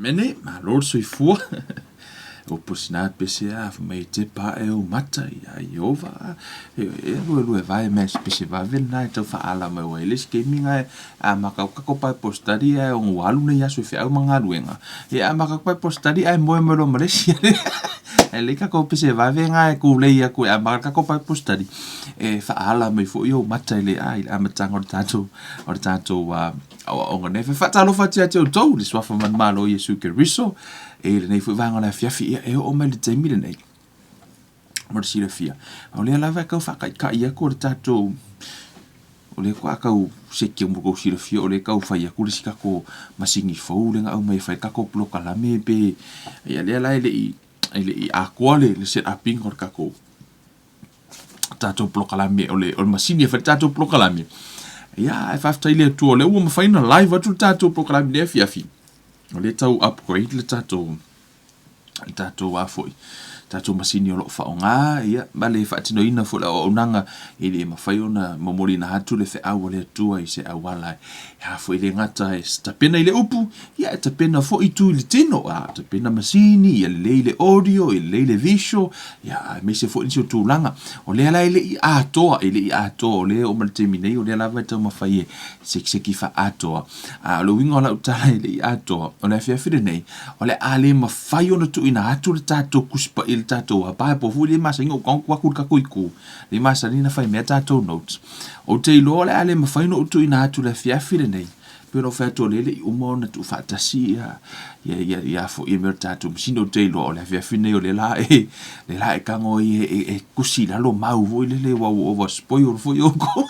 Amene, malo le soifua. Upu sina pese a fai mai e tepa ae ou mata ia Ieova. E lue lue vae mea se pese vave lena e tau faaala mai ua i le isi taimi na e amata atu tatou Bible study ae ono ua alu nei aso i feau ma galuega. E amata atu Bible study ae moe mai loa ma le isi. Ae lelei tatou pese vave na e tulei atu e amata le tatou Bible study e faaala mai foi ou mata i le i le amataga o le tatou o le tatou aoaoga nei. Faatalofa atu ia te outou i le Suafa manumalo o Iesu Keriso i lenei foi vaega o le afiafi. Ia, e oo mai le taimi lenei mo le silafia, o lea lava e tau faataitai atu o le tatou o lea faatoa tau seki mo tou silafia o lea e tau fai atu le isi tatou masini fou lea na aumai e fai ai le tatou polokalame pe ia lea la e le i atoa le set up ina o le tatou tatou polokalame o le masini e fai le tatou polokalame. Ia, ae faafetai i le Atua o lea ua mafai ona live atu le tatou polokalame i lenei afiafi. O lea e tau upgrade le tatou le tatou a foi tatou masini o lo o faaaoga, ia, ma le faatinoina foi o le auaunaga e le mafai ona momoliina atu le feau a le Atua i se auala e a foi le gata e tapena i le upu, Ia, e tapena foi itu i le tino, a, tapena masini, ia lelei le audio, ia lelei le visual, ia, aemaise foi nisi o tulaga. O lea la e le i atoa, e le i atoa, o lea e oo mai le taimi nei, o lea lava e taumafai e sekiseki faaatoa. A o le uiga o lau tala e le i atoa, o le afiafi lenei, o le a le mafai ona tuuina atu le tatou Tusi Paia, le tatou Bible foi lea e masani ona ou tago atu i le tatou itu, lea e masani ona fai mea tatou notes. Ou te iloa o le a le mafai ona ou tuuina atu i le afiafi lenei, Pei ona ou fai atu o lea e le i uma ona tuufaatasi ia ia ia ia foi ia mea o le tatou masini. Ou te iloa o le afiafi lenei o lea la e lea la e tago ai e, e, e tusi i lalo mau foi lele ua ua over spoil foi outou.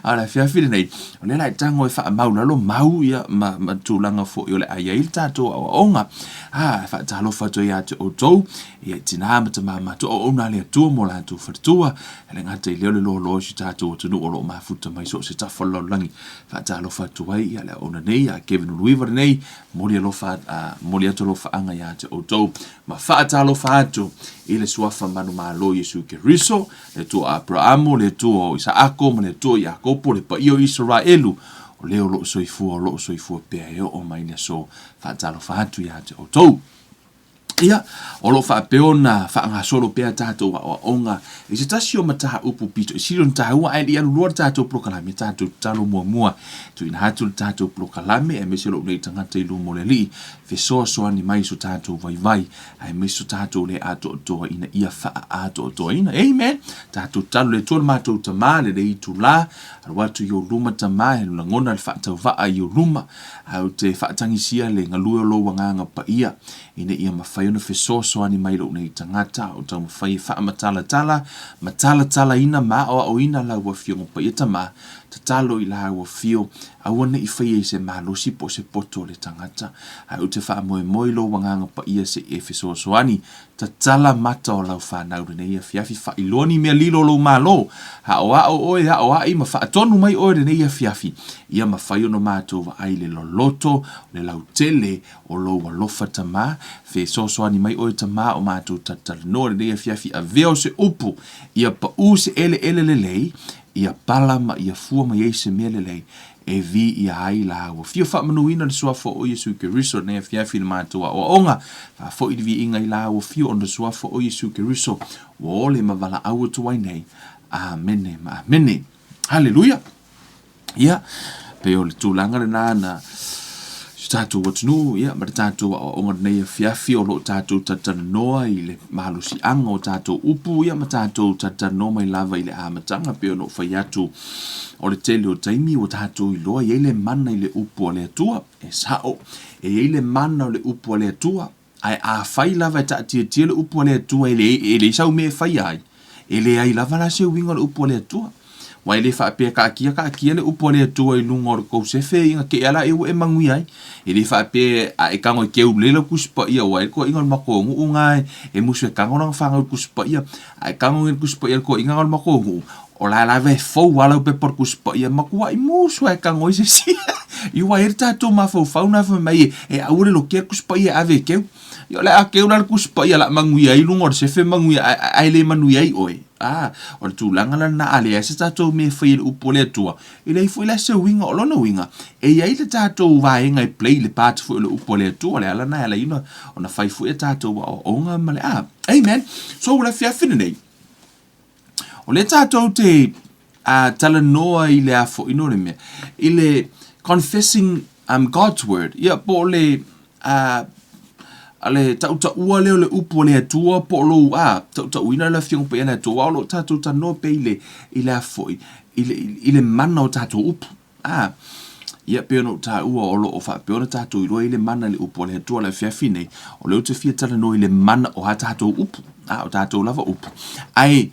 A o le afiafi lenei, o lea la e tago e faamau lalo mau ia ma, ma tulaga foi o le a i ai le tatou aoaoga. A, e faatalofa atu ai ia te outou, ia i tina ma tama matutua, auauna a le Atua mo latou faletua, E le gata i lea o le loaloa o si tatou atunuu o lo o mafuta mai so o se tafa o le lalolagi. Faatalofa atu ai ia le auauna nei ia Kevin Uluiva lenei, momoli alofa, momoli atu alofaaga ia te outou ma faatalofa atu i le Suafa manumalo Iesu Keriso, le Atua o Aperamo, le Atua o Isaako ma le Atua o Iakopo, le paia o Isaraelu, o le o lo o soifua, o lo o soifua pea e oo mai i le aso. Faatalofa atu ia te outou. Ia, o lo o faapea ona faagasolo pea tatou aoaoga i se tasi o mataupu pito i sili ona taua ae le i alu loa le tatou polokalame, tatou tatalo muamua, tuuina atu le tatou polokalame aemaise lou nei tagata i luma o le Alii, fesoasoani mai so tatou vaivai aemaise so tatou le atoatoa ina ia faaatoatoaina. Amen! Tatou tatalo le Atua le matou Tama, lelei itula, alu atu i ou luma Tama, e lagona le faatauvaa i ou luma, Ae ou te faatagisia le galue o lou Agaga Paia, ina ia mafai ona fesoasoani mai lou nei tagata, o taumafai e faamatalatala, matalatalaina ma aoaoina lau Afioga Paia Tama, tatalo i lau Afio, aua ne i faia i se malosi po o se poto o le tagata. Ae ou te faamoemoe i lou Agaga Paia se i e fesoasoani, Tatala mata o lau fanau lenei afiafi, faailoa ni mea lilo o lou malo. Aoao oe, aoai ma faatonu mai oe lenei afiafi, ia mafai ona matou vaai i le loloto, le lautele o lou alofa Tama. Fesoasoani mai oe Tama o matou talatalanoa lenei afiafi, avea o se upu, ia pau se eleele lelei, ia pala ma ia fua mai ai se mea lelei e viia ai lāua. Fia faamanuina le Suafa o Iesu Keriso nei afiafi i le matou aoaoga. Faafoi le viiga i lāua fia ona Suafa o Iesu Keriso ua ole ma valaau atu ai nei. Amene ma amene. Haleluia! Ia, pei o le tulaga lena na si o tatou atunuu, ia, ma le tatou aoaoga lenei afiafi o lo o tatou talatalanoa i le malosiaga o tatou upu, ia, ma tatou talatalanoa mai lava i le amataga pei ona ou fai atu. O le tele o taimi ua tatou iloa e i ai le mana i le upu a le Atua, e sao, e i ai le mana o le upu a le Atua, ae afai lava e taatiatia le upu a le Atua e leai sau mea e faia ai, e leai lava la se uiga o le upu a le Atua. Aua e le faapea taatia taatia le upu a le Atua i luga o le tou sefe ina te i a laia ua e manuia ai. E le faapea a e tago e keu lelei lau Tusi Paia aua e le toeaina o le matou nuu na e musu e tago lana fanau i le Tusi Paia. A e tago nei i le Tusi Paia a le toeaina na o le matou nuu, O la lava e fou lava lau pepa o le Tusi Paia, matuai musu lava e tago ai se isi. Ia ua i ai le tatou mafaufau na fai mai e aua le lotea le Tusi Paia e ave e keu. Ia o le a keu la le Tusi Paia o le a manuia ai luga o le sefe manuia ae le manuia ai oe. A, o le tulaga la lena a leai se tatou mea e fai i le upu a le Atua, e leai foi la se uiga. O lona uiga, e i ai le tatou vaega e play le part foi o le upu a le Atua. O le ala lena e ala ai ona fai foi a tatou aoaoga ma le a. Amen. So, o le afiafi lenei, o lea tatou te talanoa i le a foi no le mea, i le confessing God's word, ia po o le a le tautaua lea o le upu a le Atua po o lou a tautauina le Afioga Paia a le Atua, aua o lo o tatou talanoa pea i le i le a foi i le mana o tatou upu. A ia pei ona ou taua o lo o faapea ona tatou iloa i le mana i le upu a le Atua i le afiafi nei, o lea ou te fia talanoa i le mana o a tatou upu, a o tatou lava upu. Ae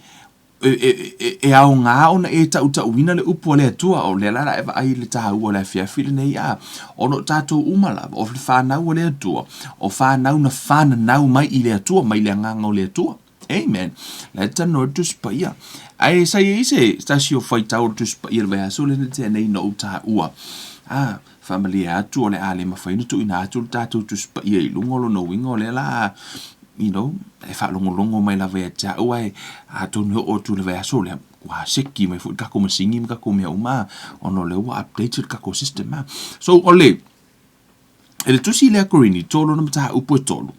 e, e, e, e aoga ona e tautauina le upu a le Atua, o lea la la e vaai i le taua o le afiafi lenei, a ona o tatou uma lava, o le fanau a le Atua, o fanau na fananau mai i le Atua, mai le agaga o le Atua. Amen. La e talanoa le Tusi Paia. Ae sa i ai se tasi o faitau o le Tusi Paia i le vaiaso lea na tea nei na ou taua. A, faamalie atu o le a le mafai ona tuuina atu le tatou Tusi Paia i luga o lona uiga o lea la you know, e faalogologo mai lava ia te au ae atonu e oo atu i le vaiaso lea, ua seki mai foi le tatou masini ma tatou mea uma ona o lea ua update le tatou system. So o le I le tusi lea Korinito lona mataupu e tolu,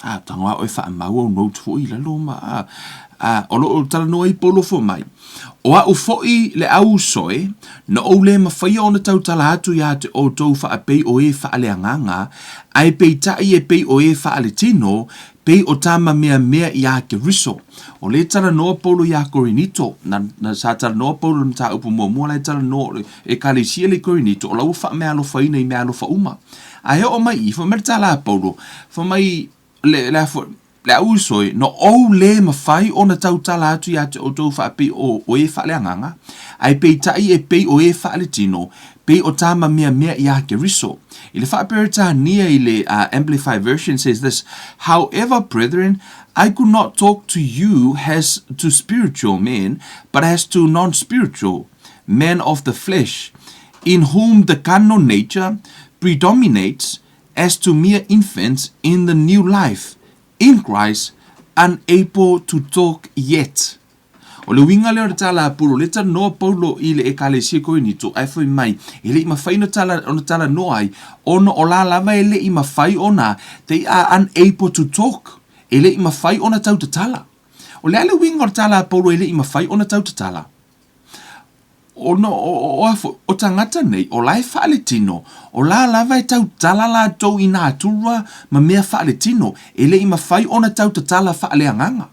a, tago lava oe faamau au note foi i lalo ma, a, a, o lo o talanoa ai Paulo fai mai, O a'u foi le auusoe, na ou le mafaia ona tautala atu iā te outou faapei o e faaleagaga, ae peitai e pei o e faaletino, pei o tama meamea iā Keriso. O lea e talanoa Paulo iā Korinito, na, na, sa talanoa Paulo i le mataupu muamua la e talanoa o le Ekalesia le i Korinito, o la ua faameaalofaina i meaalofa uma. Ae oo mai i, fai mai le tala a Paulo, fai mai le, le a foi, le au uso e, na ou le mafai ona tautala atu iā te outou faapei o, o e faaleagaga, ae peitai e pei o e faaletino, pei o tama meamea iā Keriso. I le Faa-Peretania i le Amplified Version says this, However, brethren, I could not talk to you as to spiritual men, but as to non-spiritual, men of the flesh, in whom the carnal nature predominates, as to mere infants in the new life, in Christ, unable to talk yet. O le uiga lea o le tala a Paulo, lea talanoa Paulo i le Ekalesia i Korinito, ae fai mai, e le i mafai ona tala, ona talanoa ai, ona o la lava e le i mafai ona, they are unable to talk, e le i mafai ona tautatala. O le a le uiga o le tala a Paulo e le i mafai ona tautatala? Ona o, o, o a foi, o tagata nei, o la e faaletino, o la lava e tautala latou i natura ma mea faaletino, e le i mafai ona tautatala faaleagaga.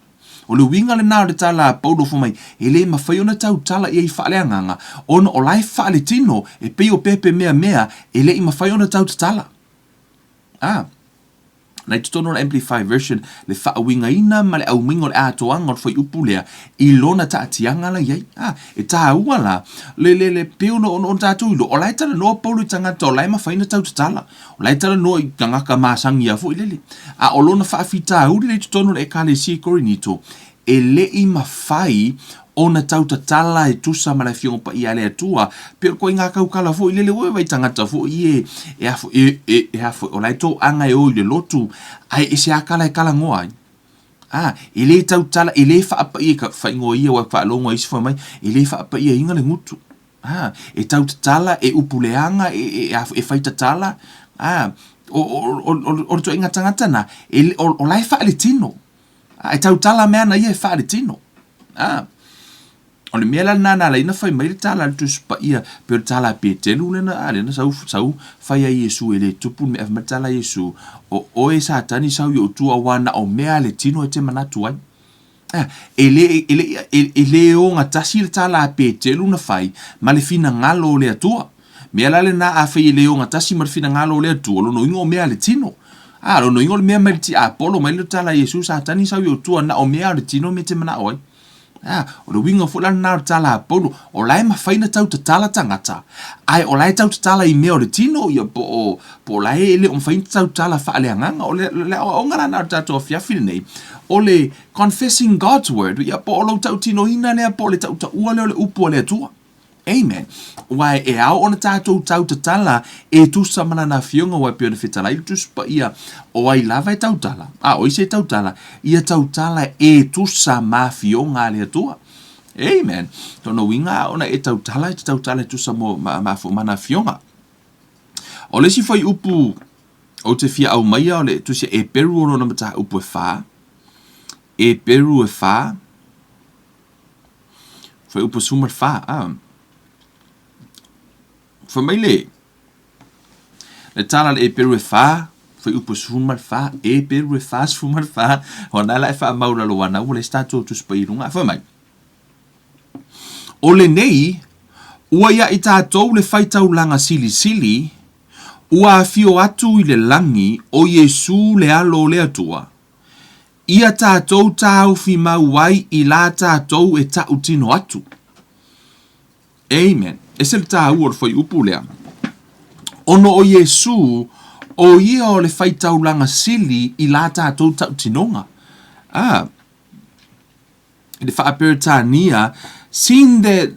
O le uiga lena o le tala a Paulo fai mai, e le mafai ona tautala i ai faaleagaga, ona o la e faaletino, e pei o pepe meamea, e le i mafai ona tautatala. A. Na i totonu o le Amplified Version le faauigaina ma le aumaiga o le atoaga o le fuaiupu lea i lona taatiaga la i ai. A, e tāua la, le, le, le, pei ona, ona, ona tatou iloa, o la e talanoa Paulo i tagata o la e mafai ona tautatala. O la e talanoa i tagata masani lava foi lele. A o lona faafitauli lea i totonu o le Ekalesia i Korinito, e le i mafai ona tautatala e tusa ma le Afioga Paia a le Atua, pei o le ituaiga taukala foi lele, ua vaai tagata foi e, e a foi, e, e, e a foi, o la e toaga e o i le lotu, ae ese lava tala e talanoa ai. A, e le tautala, e le faapaia, ka faaigoa ia ua faalogo ai isi fai mai, e le faapaiaina le gutu. A, e tautatala, e upu leaga, e, e, e, a foi, e fai tatala, a, o, o, o, o, o le ituaiga tagata na, e, o, o la e faaletino. A e tautala mea ana ia e faaletino. A, o le mea la lena na ala ai ona fai mai le tala a le Tusi Paia, pei o le tala a Petelu lena, a lena sau, sau fai ai Iesu e le tupu le mea, fai mai le tala a Iesu, o oe Satani sau i ou tua aua na o mea a le tino e te manatu ai. A, e le, e le, e, e le ogatasi le tala a Petelu na fai ma le finagalo o le Atua. Mea la lena afai e le ogatasi ma le finagalo o le Atua, o lona uiga o mea a le tino. A, lona uiga o le mea mai le tiapolo mai le tala a Iesu, Satani sau i ou tua, na o mea a le tino mea e te manao ai. A, o le uiga foi la lena o le tala a Paulo, o la e mafai ona tau tatala tagata, ae o la e tau tatala i mea o le tino, ia, po o, po o la e le o mafai ona tau tatala faaleagaga. O le, le aoaoga la lena o le tatou afiafi lenei, o le confessing God's word, ia, po o lou tautinoina lea, po o le tautaua lea o le upu a le Atua. Amen. Aua e ao ona tatou tau tatala e tusa ma lana afioga, aua e pei ona fetalai le Tusi Paia, o ai lava e tautala, a o isi e tautala, ia tautala e tusa ma afioga a le Atua. Amen. Lona uiga a ona e tautala, e te tautala e tusa mo, ma, ma, ma ana afioga. O le isi fuaiupu ou te fia aumaia o le Tusi a Eperu o lona mataupu e fa, Eperu e fa, Fuaiupu 14, a. Fai mai le, le tala a le Eperu e fa, fuaiupu 14, Eperu e fa, 14, o na la e whaamau lalo ana, ua le se tātou Tusi Paia i lunga. Fai mai, o lenei, ua ia i tātou le faitaulaga silisili, ua afio atu i le lagi o Iesu le Alo o le Atua, Ia tātou tāufi mau ai i lā tātou e tautino atu. Amen. Ese le tāua o le fuaiupu lea. Ono o Iesū, o ia o le whaitaulaga sili i lā tātou tautinoga. Ah, i le Faa-Peretania, seeing that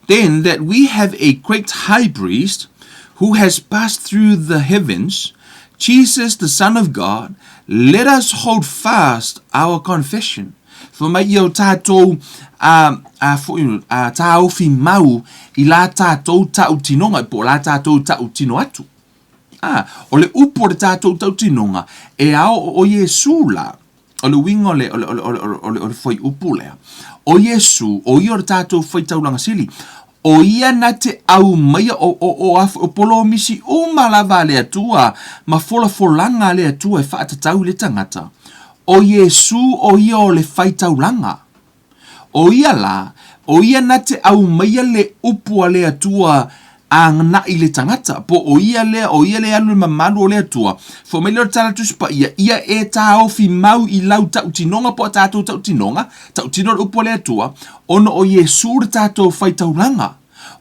then that we have a great high priest who has passed through the heavens, Jesus the Son of God, let us hold fast our confession. Fai mai ia o tātou a, a, foi, a tāofi mau i lā tātou tautinoga, po o lā tātou tautino atu. A, o le upu o le tātou tautinoga, e ao o Iesū la, O le uiga o le, o le, o le, o le, o le, o le fuaiupu lea, o Iesū, o ia o le tātou faitaulaga sili, o ia na te aumaia o, o, o, a, o polomisi uma lava a le Atua ma folafolaga a le Atua e faatatau i le tagata. O Iesū o ia o le faitaulaga. O ia la, o ia na te aumaia le upu a le Atua a ganaʻi le tagata, po o ia lea, o ia le alu le mamalu o le Atua. Fai mai lea o le tala Tusi Paia, ia e tāofi mau i lau tautinoga po o tātou tautinoga, tautino le upu a le Atua, ona o Iesū le tātou faitaulaga.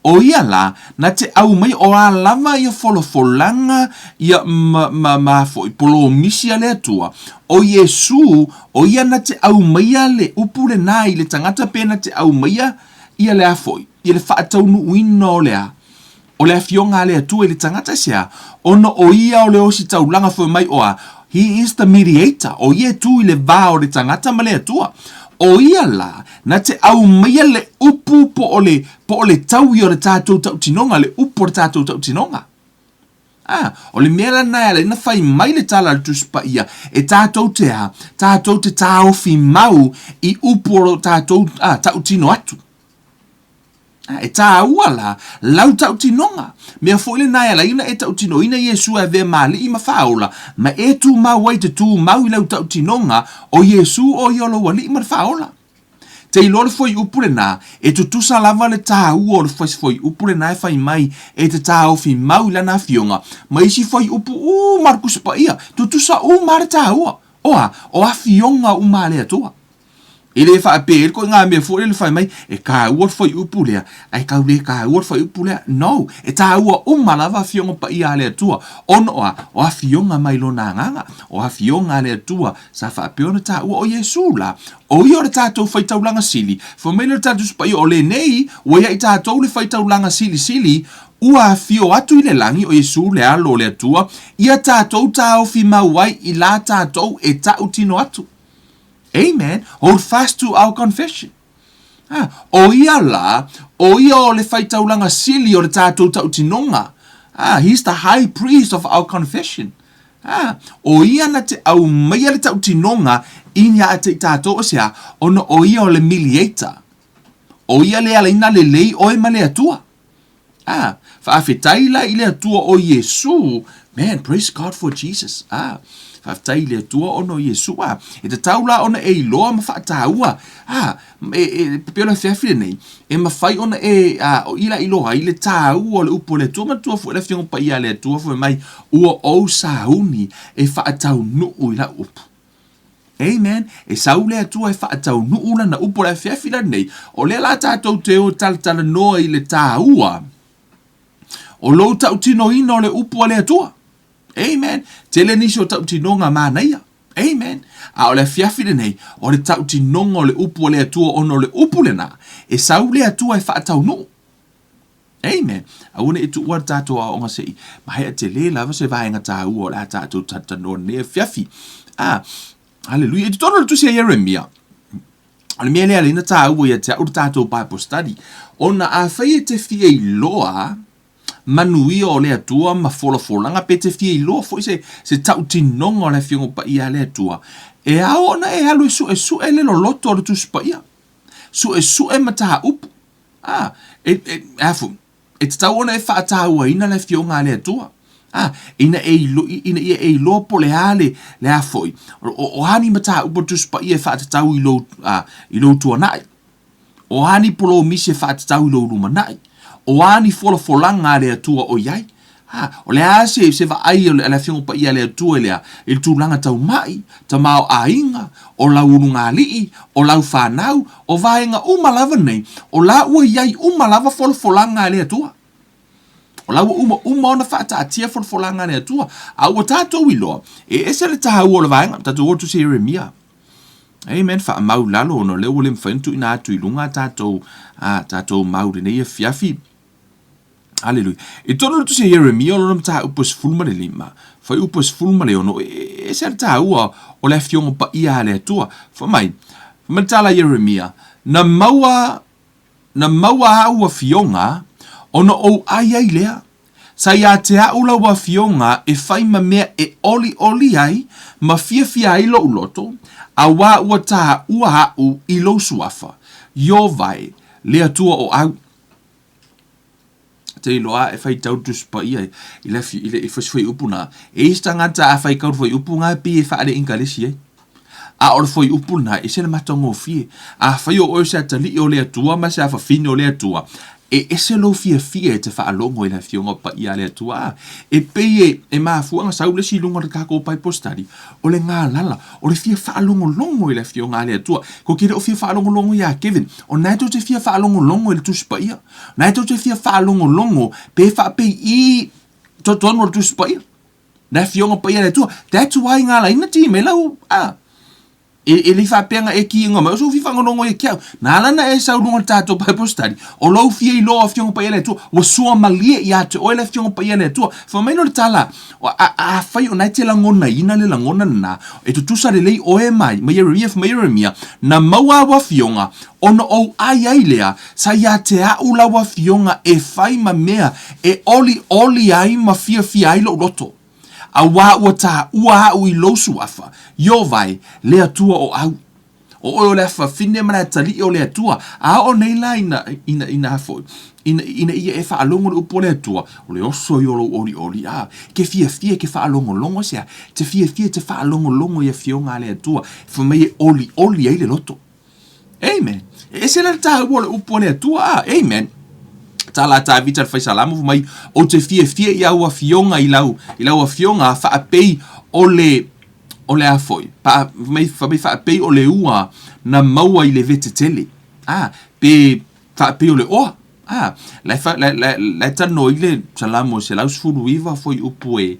O ia la, na te aumai o a lava ia folafolaga ia ma, ma, ma foi polomisi a le Atua, o Iesū, o ia na te aumaia le upu lenā i le tagata pe na te aumaia ia le a foi, ia le faataunuuina o le a, o le afioga a le Atua i le tagata se a, ona o ia o le ositaulaga foi mai o a, He is the mediator, o ia e tū i le va o le tagata ma le Atua. O ia la, na te aumaia le upu po o le, po o le taui o le tātou tautinoga, le upu o le tātou tautinoga. A, o le mea lana e ala ai na whai mai le tala a le Tusi Paia, e tātou te a, tātou te tāofi mau i upu o lo tātou a, tautino atu. A, e tāua la, lau tautinoga. Mea foi lenā e ala ai ona e tautinoina Iesū e avea ma aliʻi ma fāola, ma e tumau ai te tumau i lau tautinoga, o Iesū o ia o lou aliʻi ma le fāola. Te iloa le fuaiupu lenā, e tutusa lava le tāua o le fuaiupu lenā e whai mai e te tāofi mau i lana afioga, ma isi fuaiupu uma a le Tusi Paia, tutusa uma le tāua, o a, o afioga uma a le Atua. E le faapea ai koe ngā mea foi lele whai mai, e kāua le fuaiupu lea, ai kau le kāua le fuaiupu lea. No, e tāua uma lava afioga paia a le Atua, ona o a, o afioga mai lona agaga, o afioga a le Atua, sa faapea ona tāua o Iesū la, o ia o le tātou faitaulaga sili, fai mai lea o le tatou Tusi Paia, o lenei, ua ia i tātou le faitaulaga silisili, ua afio atu i le lagi o Iesū le Alo o le Atua, ia tātou tāofi mau ai i la tātou e tautino atu. Amen. Hold fast to our confession. Ah, o ia la, o ia o le faitaulaga sili o le tātou tautinoga. Ah, he's the high priest of our confession. Ah, o ia na te aumaia le tautinoga i ia te i tātou o se a, ona o ia o le mediator. O ia le ala ina lelei oe ma le Atua. Ah, faafetai la i le Atua o Iesū. Man, praise God for Jesus. Ah, faafetai i le Atua ona o Iesū. Ah, e tatau la ona e iloa ma faataua. Ah, e, e, pei o le afiafi lenei, e mafai ona e, ah, o i la iloa ai le tāua o le upu o le Atua, manatua foi le Afioga Paia a le Atua fai mai, ua ou sauni e faataunuu i lau upu. Amen. E sau le Atua e faataunuu lana upu o le afiafi lenei. O lea la tatou te o talatalanoa i le tāua o lou tautinoina o le upu a le Atua. Amen. Tele nisi o tautinoga manaia. Amen. A o le afiafi lenei, o le tautinoga o le upu a le Atua ona o le upu lena, e sau le Atua e faataunuu. Amen. Aua ne i tuua le tatou aoaoga se i maea tele lava se vaega taua o le a tatou talatalanoa lenei afiafi. Ah, haleluia. I totonu o le tusi a Ieremia, o le mea lea lea na taua ia te au le tatou Bible study, ona afai e te fia iloa manuia o le Atua ma folafolaga, pe te fia iloa foi se, se tautinoga o le Afioga Paia a le Atua, e ao ona e alu e suesue le loloto o le Tusi Paia. Suesue mataupu. A, e, e, a foi, e tatau ona e faatauaina le Afioga a le Atua. A, ina, e ilo, ina ia e iloa po o le a le, le a foi, o, o a ni mataupu o le Tusi Paia e faatatau i lou, a, i lou tuanai. O a ni polomisi e faatatau i lou lumanai? O a ni folafolaga a le Atua o i ai? A, o le a se, se vaai o le, a le Afioga Paia a le Atua i le a, i le tulaga tau ma'i, tamaoaiga, o lau ulugalii, o lau fanau, o vaega uma lava nei, o la ua i ai uma lava folafolaga a le Atua. O la ua uma uma ona faataatia folafolaga a le Atua. A ua tatou iloa, e ese le taua o le vaega, tatou o atu se Ieremia. Amen. Faamau i lalo ona o lea ua le mafai ona tuuina atu i luga a tatou, a tatou mau i lenei afiafi. Aleluia. I totonu o le tusi a Ieremia o lona mataupu e 15, fuaiupu e 16, e ese le taua o le afioga paia a le Atua. Fai mai, fai mai le tala a Ieremia, na maua, na maua āu afioga ona ou ʻai ai lea. Sa ia te a'u lau Afioga e fai ma mea e olioli ai ma fiafia ai lo'u loto, auā ua tāua a'u i lou suafa, Ieova e, le Atua o au. Te iloa e faitau le Tusi Paia i le i le i fuaiupu na. E i se tagata a faitau le fuaiupu na e pei e faale-Ingalesi ai. A o le fuaiupu lena, e ese le matagofie. Afai o oe o se atalii o le Atua ma se afafine o le Atua, e ese lou fiafia e te faalogo i le Afioga Paia a le Atua. A, e pei e, e mafua ona sau le isi i luga o le takou Bible study, o le galala, o le fia faalogologo i le Afioga a le Atua. Kou te le o fia faalogologo iā Kevin, o na e tou te fia faalogologo i le Tusi Paia. O na e tou te fia faalogologo pe faapei i totonu o le Tusi Paia. Le Afioga Paia a le Atua. That's why ngā laina ti me lau, a. E, e le faapea nga e ki nga mai, o sou fia whangarongo ia ki au. Nā lana e sau lunga le tātou Bible study, o lou fia i loa Afioga Paia a le Atua, ua sua malie ia te oe le Afioga Paia a le Atua. Wha mai no le tala, a, a, a whai o nai te langona ina le langona na, e tutusa le lei oe mai, mai Ieremia, mai Ieremia, na maua au Afioga, ona ou ai ai lea, Sa ia te a'u lau Afioga e fai ma mea e olioli ai ma fiafia ai lou loto. Auā ua tāua a'u i lou suafa, Ieova e, le Atua o au. O oe o le afafine ma le atalii o le Atua, a oo nei la ina, ina, ina a foi, ina, ina ia e faalogo le upu a le Atua, o le oso ia o lou olioli, a, ke fiafia ke faalogologo se a, te fiafia te faalogologo i Afioga a le Atua, fai mai e olioli ai le loto. Amen. E ese la le taua o le upu a le Atua. Ah, amen. Tala a Tavita le faisalamo fai mai, ou te fiafia i au afioga i lau, i lau afioga faapei o le, o le a foi, pa, mai, mai faapei o le ua na maua i le vete tele. Ah, pe faapei o le oa. Ah, la e, la, la, la e talanoa i le Salamo 119 foi upu e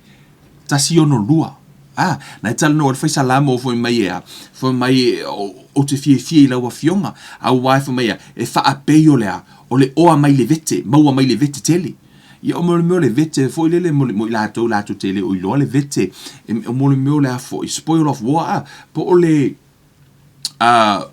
162. A, na e talanoa le faisalamo fai mai e a, fai mai ou te fiafia i lau afioga, auā e fai mai a, e faapei o le a, o le oa mai le vete, maua mai le vete tele. Ia o mo le mea o le vete foi lele mo, mo i latou latou te le o iloa le vete, e, o mo le mea o le a foi, spoil of war, a, po o le, a,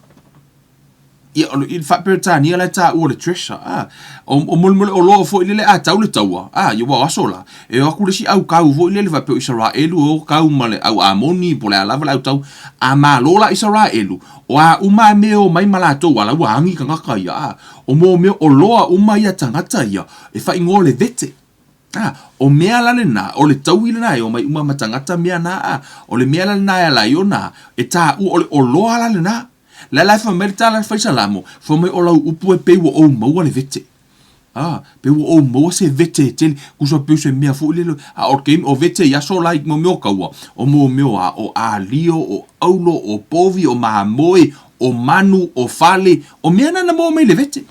Ia, o le, i le Faa-Peretania la e taua o le treasure, a. O, o molemole oloa foi lele a tau le taua, a, ia ua o aso la, e o atu le isi aukau foi lele faapea o Isaraelu e o kau ma le au Amoni po o le a lava le autau, a malo la Isaraelu, o a uma a mea e omai ma latou, a la ua agi tagata ia, a. O mo mea oloa uma ia tagata ia, e faaigoa o le vete. A, o mea la lena, o le taui lena e omai uma ma tagata mea na, a. O le mea la lena e ala ai ona e taua o le oloa la lena. La la e fai mai le tala a le faisalamo, fai mai o lau upu e pei ua ou maua le vete. A, pe ua ou maua se vete e tele, kusa pei o se mea foi lele, a o le taimi, o vete i aso la i mo mea o kaua, o mo mea o a, o alio, o aulo, o povi, o mamoe, o manu, o fale, o mea na na maua mai le vete.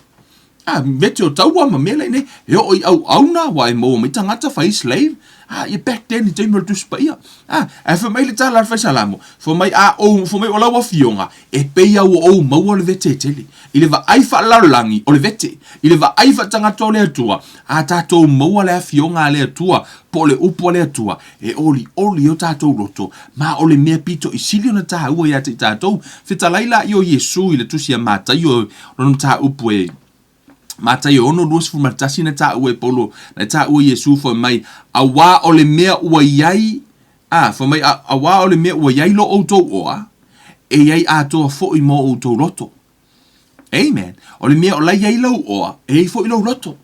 A, vete o taua ma mea la i nei, e oo i auauna, ua e maua mai tagata fai slave, a, ia back then i taimi o le Tusi Paia. A, ae fai mai le tala a le Fai Salamo, fai mai a ou, fai mai o lau afioga, E pei a ua ou maua le vete e tele. I le vaai faalalolagi, o le vete. I le vaai faatagata o le Atua, a tatou maua le afioga a le Atua, po o le upu a le Atua, e olioli ai o tatou loto, ma o le mea pito i sili ona taua ia te i tatou. Fetalai laia o Iesu i le Tusi a Mataio, lona mataupu e Mataio 6, 21 na taua e Paulo, na taua Iesu fai mai, auā o le mea ua i ai, a, fai mai, auā o le mea ua i ai lo outou oa, e i ai atoa foi mo outou loto. Amen. O le mea o la i ai lou oa, e i ai foi lou loto.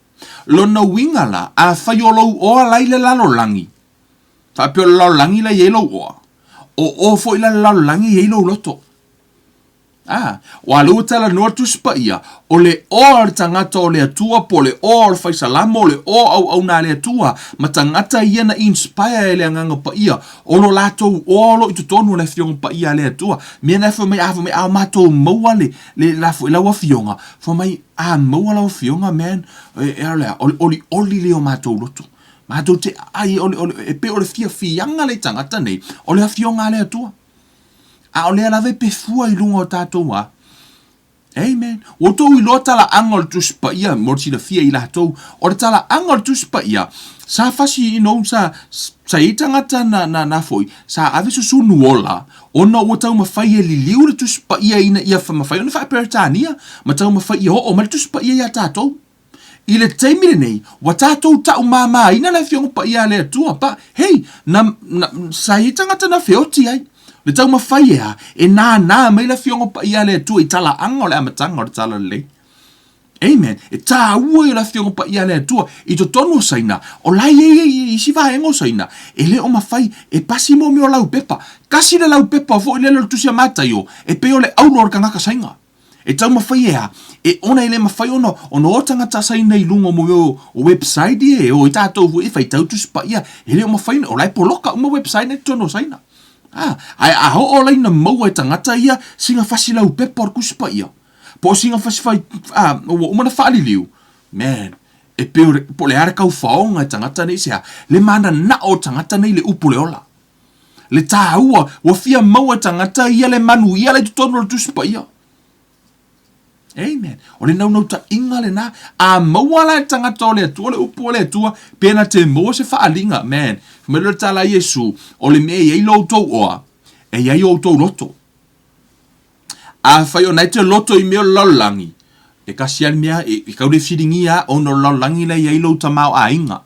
Lona uiga la, afai o lou oa la i le lalolagi, faapea o le lalolagi la i ai lou oa, o oa foi la le lalolagi e i ai lou loto. Ā, ua lea ua talanoa le Tusi Paia, o le oa o le tagata o le Atua, po o le oa o le Fai Salamo, o le oa auauna a le Atua, ma tagata ia na inspire e le Agaga Paia, o lo latou oa o lo o i totonu o le Afioga Paia a le Atua. Mea na e fai mai, a fai mai, a o matou maua le, le, la foi lau Afioga, fai mai, a maua lau Afioga, man, e, e, o le a, o le olioli lea o matou loto. Matou te aai, o le, o le, e pei o le fiafiaga lea i tagata nei, o le Afioga a le Atua. A o lea lava e pefua i luga o tatou a. Amen. Ua outou iloa talaaga o le Tusi Paia mo le silafia i latou. O le talaaga o le Tusi Paia, sa fasi, you know, sa, sa i ai tagata na, na, na foi, sa ave susunu ola, ona ua taumafai e liliu le Tusi Paia ina ia mafai ona faa-Peretania, ma taumafai ia oo mai le Tusi Paia ia tatou. I le taimi lenei, ua tatou taumāmāina le Afioga Paia a le Atua, but hey, na, na, sa i ai tagata na feoti ai. Le taumafai e a, e nānā mai le Afioga Paia a le Atua i talaaga o le amataga o le Talalelei. Amen. E tāua ia le Afioga Paia a le Atua i totonu o Saina, o la e i ai i isi vaega o Saina, e le o mafai e pasi mo mea o laupepa. Kasi le laupepa foi lele o le Tusi a Mataio, e pei o le auro o le kanaka Saina. E taumafai e a? E ona e le mafai ona ona o tagata Saina i luga o mo mea o website ia e o ai tatou foi e faitau Tusi Paia, e le o mafai ona, o la e poloka uma website nei i totonu o Saina. A, ae a oo la ina maua e tagata ia sina fasi laupepa o le Tusi Paia, po o sina fasi fai, a, ua uma ona faaliliu, man, e pei o le, po o le a le kaufaoga e tagata nei, se a, le mananao o tagata nei i le upu o le ola. Le tāua, ua fia maua e tagata ia le manuia la i totonu o le Tusi Paia. Amen. O le naunautaiga lena. A maua la e le tagata o le Atua le upu o le Atua, pena te maua se faaaliga. Man, fai mai le tala a Iesu, o le mea e i ai lo outou oa, e i ai outou loto. Afai o na e te loto i mea o le lalolagi, e kasi lava le mea, e, e kau le fesiligia ona o le lalolagi la e i ai lou tamaoaiga.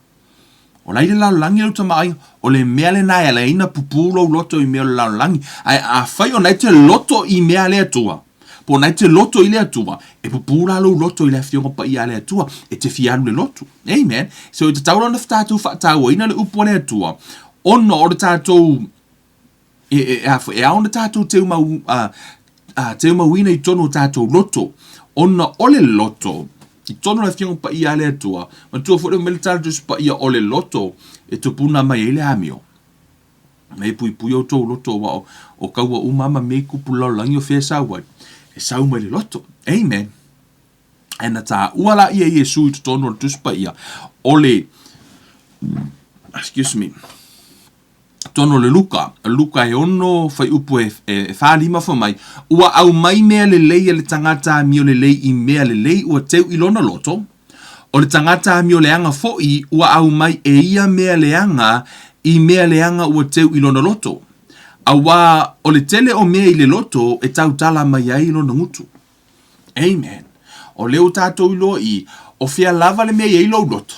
O la i le lalolagi lou tamaoaiga, o le mea lena e ala ai ona pupū lou loto i mea o le lalolagi. Ae afai o na e te loto i mea a le Atua, po o na e te loto i le Atua, e pupū la lou loto i le Afioga Paia a le Atua, e te fia alu i le lotu. Amen. So e tatau la ona tatou faatauaina le upu a le Atua, ona o le tatou E, e, e, e ao ona tatou teumau, uh, uh, teumauina i totonu o tatou loto, ona o le loto, i totonu o le Afioga Paia a le Atua, manatua foi le mea le tala Tusi Paia o le loto e tupuna mai ai le amio. Mea e puipui outou loto aua o, o kaua uma ma mea i kupu lalolagi o fea e sau ai, e sau mai le loto. Amen. Ae na tāua la ia Iesu i totonu o le Tusi Paia, o le, excuse me, totonu o le Luka, Luka e ono fuaiupu e, e, e 45 fai mai, ua aumai mea lelei a le tagata amio lelei i mea lelei ua teu i lona loto, o le tagata amio leaga foi ua aumai e ia mea leaga i mea leaga ua teu i lona loto. Auā o le tele o mea i le loto e tautala mai ai lona gutu. Amen. O lea ua tatou iloa i, o fea lava le mea e i ai lou loto,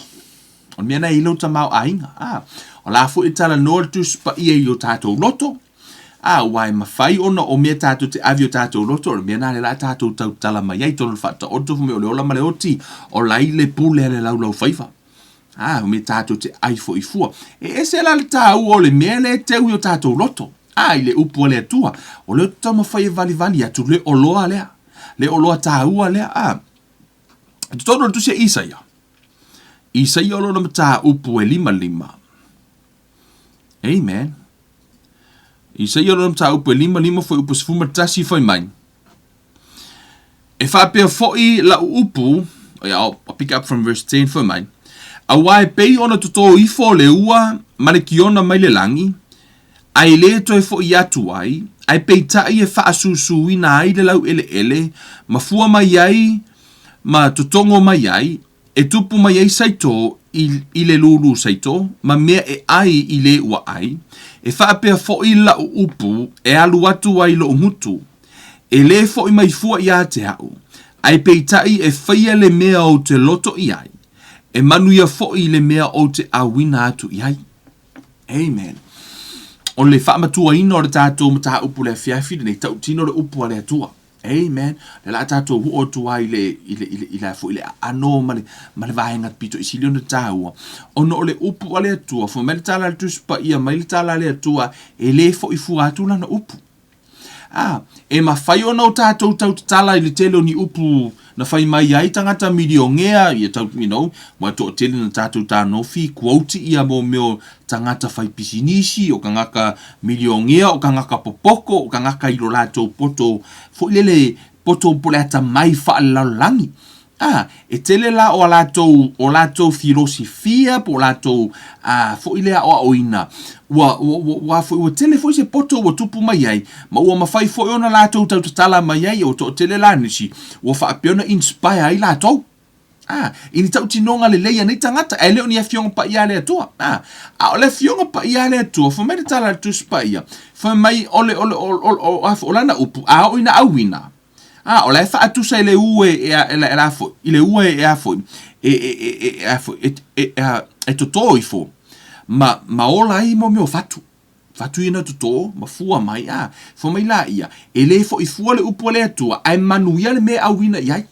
o le mea na e i ai lou tamaoaiga. Ah, o la foi e talanoa le Tusi Paia i o tatou loto, ah, ua e mafai ona o mea tatou te ave i o tatou loto, o le mea na le la tatou tautala mai ai, tonu le faataoto fai mai o le ola ma le oti, o la i le pule a le laulaufaiva. A, o mea tatou te ai foi fua. E ese la le tāua o le mea lea e teu i o tatou loto. A, i le upu a le Atua, o lea ou te taumafai e valivali atu le oloa lea, le oloa tāua lea. A, i totonu o le tusi a Isaia. Isaia o lona mataupu e 55. Amen. Isaia o lona mataupu e 55 fuaiupu 11 fai mai. E faapea foi lau upu, oh yeah, I'll pick up from verse 10 fai mai. Auā e pei ona totō ifo le ua ma le kiona mai le lagi, a e lē toe foʻi atu ai, ae peitai e faasusuina ai le laueleele ma fua mai ai ma totogo mai ai, e tupu mai ai saito i, i le lūlū saito ma mea e ʻai i lē ua ʻai, e faapea foʻi laʻu upu e alu atu ai loʻu gutu, e lē foʻi mai fua iā te aʻu, ae peitai e faia le mea ou te loto i ai, e manuia foʻi le mea ou te ʻauina atu i ai. Amen. O le faamatuaina o le tatou mataupu le afiafi lenei, tautino le upu a le Atua. Amen. Le la tatou oo atu ai i le, i le, i le, i le, foi, le aano ma le, ma le vaega pito i sili ona tāua. Ona o le upu a le Atua, fai mai le tala a le Tusi Paia, mai le tala a le Atua, e lē foʻi fua atu lana upu. Ā, e mafai ona o tātou tautatala i le tele o ni upu na fai mai ai tagata miliongea, ia tau, you know, ua toatele na tātou tānofi, quote ia mō mea o tagata fai pisinisi, o kangaka miliongea, o kangaka popoko, o kangaka i lo lātou poto foi lele, poto po le atamai faalelalolagi. Ā, e tele la o a lātou, o lātou filosifia po o lātou, ā, foi le aʻoaʻoina, ua, ua, ua, ua, foi, ua tele foi se poto ua tupu mai ai, ma ua mafai foi ona lātou tautatala mai ai, ua toatele la nisi, ua faapea ona inspire ai lātou. Ā, i ni tautinoga lelei a nei tagata, ae le o ni Afioga Paia a le Atua. Ā, a o le Afioga Paia a le Atua, fai mai le tala a le Tusi Paia, fai mai o le, o le, o, o, o, o, o lana upu, a oo ina auina, A, o la e faatusa i le u e, e, e, e, la foi, i le ua e, e a foi, e, e, e, e, e, a foi, e, e, a, e totō ifo, ma, ma ola ai mo mea o fatu. Fatu ia na totō, ma fua mai, a, fua mai la ia, e lē foʻi fua le upu a le Atua, ae manuia le mea e auina i ai.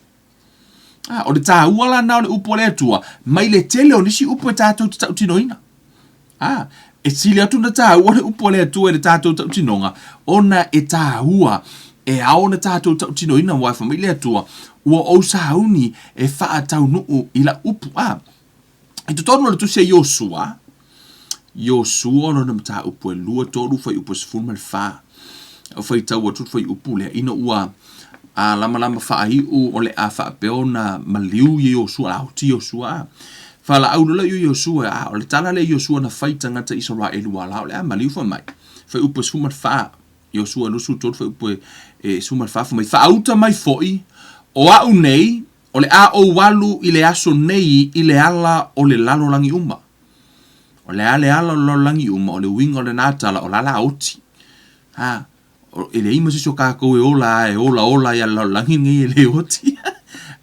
A, o le tāua la na o le upu a le Atua, mai le tele o nisi upu e tātou te tautinoina. Ā, e sili atu ona tāua le upu a le Atua i le tātou tautinoga, ona e tāua, e ao ona tātou tautinoina, aua e fai mai le Atua, Ua ou sauni e faataunuu i lau upu. Ā, i totonu o le tusi a Iosua, Iosua o lona mataupu e 2, 3, fuaiupu e 14. Au faitau atu le fuaiupu lea, ina ua a lamalama faaiu o le a faapea ona maliu ia Iosua, la oti Iosua. A. Faalaau loa ia Iosua, a o le tala lea Iosua na fai i tagata Isaraelu a la o le a maliu fai mai. Fuaiupu e 14, Iosua 23 fuaiupu e 14 fai mai, Faauta mai foi, o au nei, o le a ou alu i le aso nei i le ala o le lalolagi uma. O le a le ala o le lalolagi uma, o le uiga o lena tala, o la la oti. Ha, e leai ma se isi o kākou e ola a e olaola ai a le lalolagi lenei e le oti.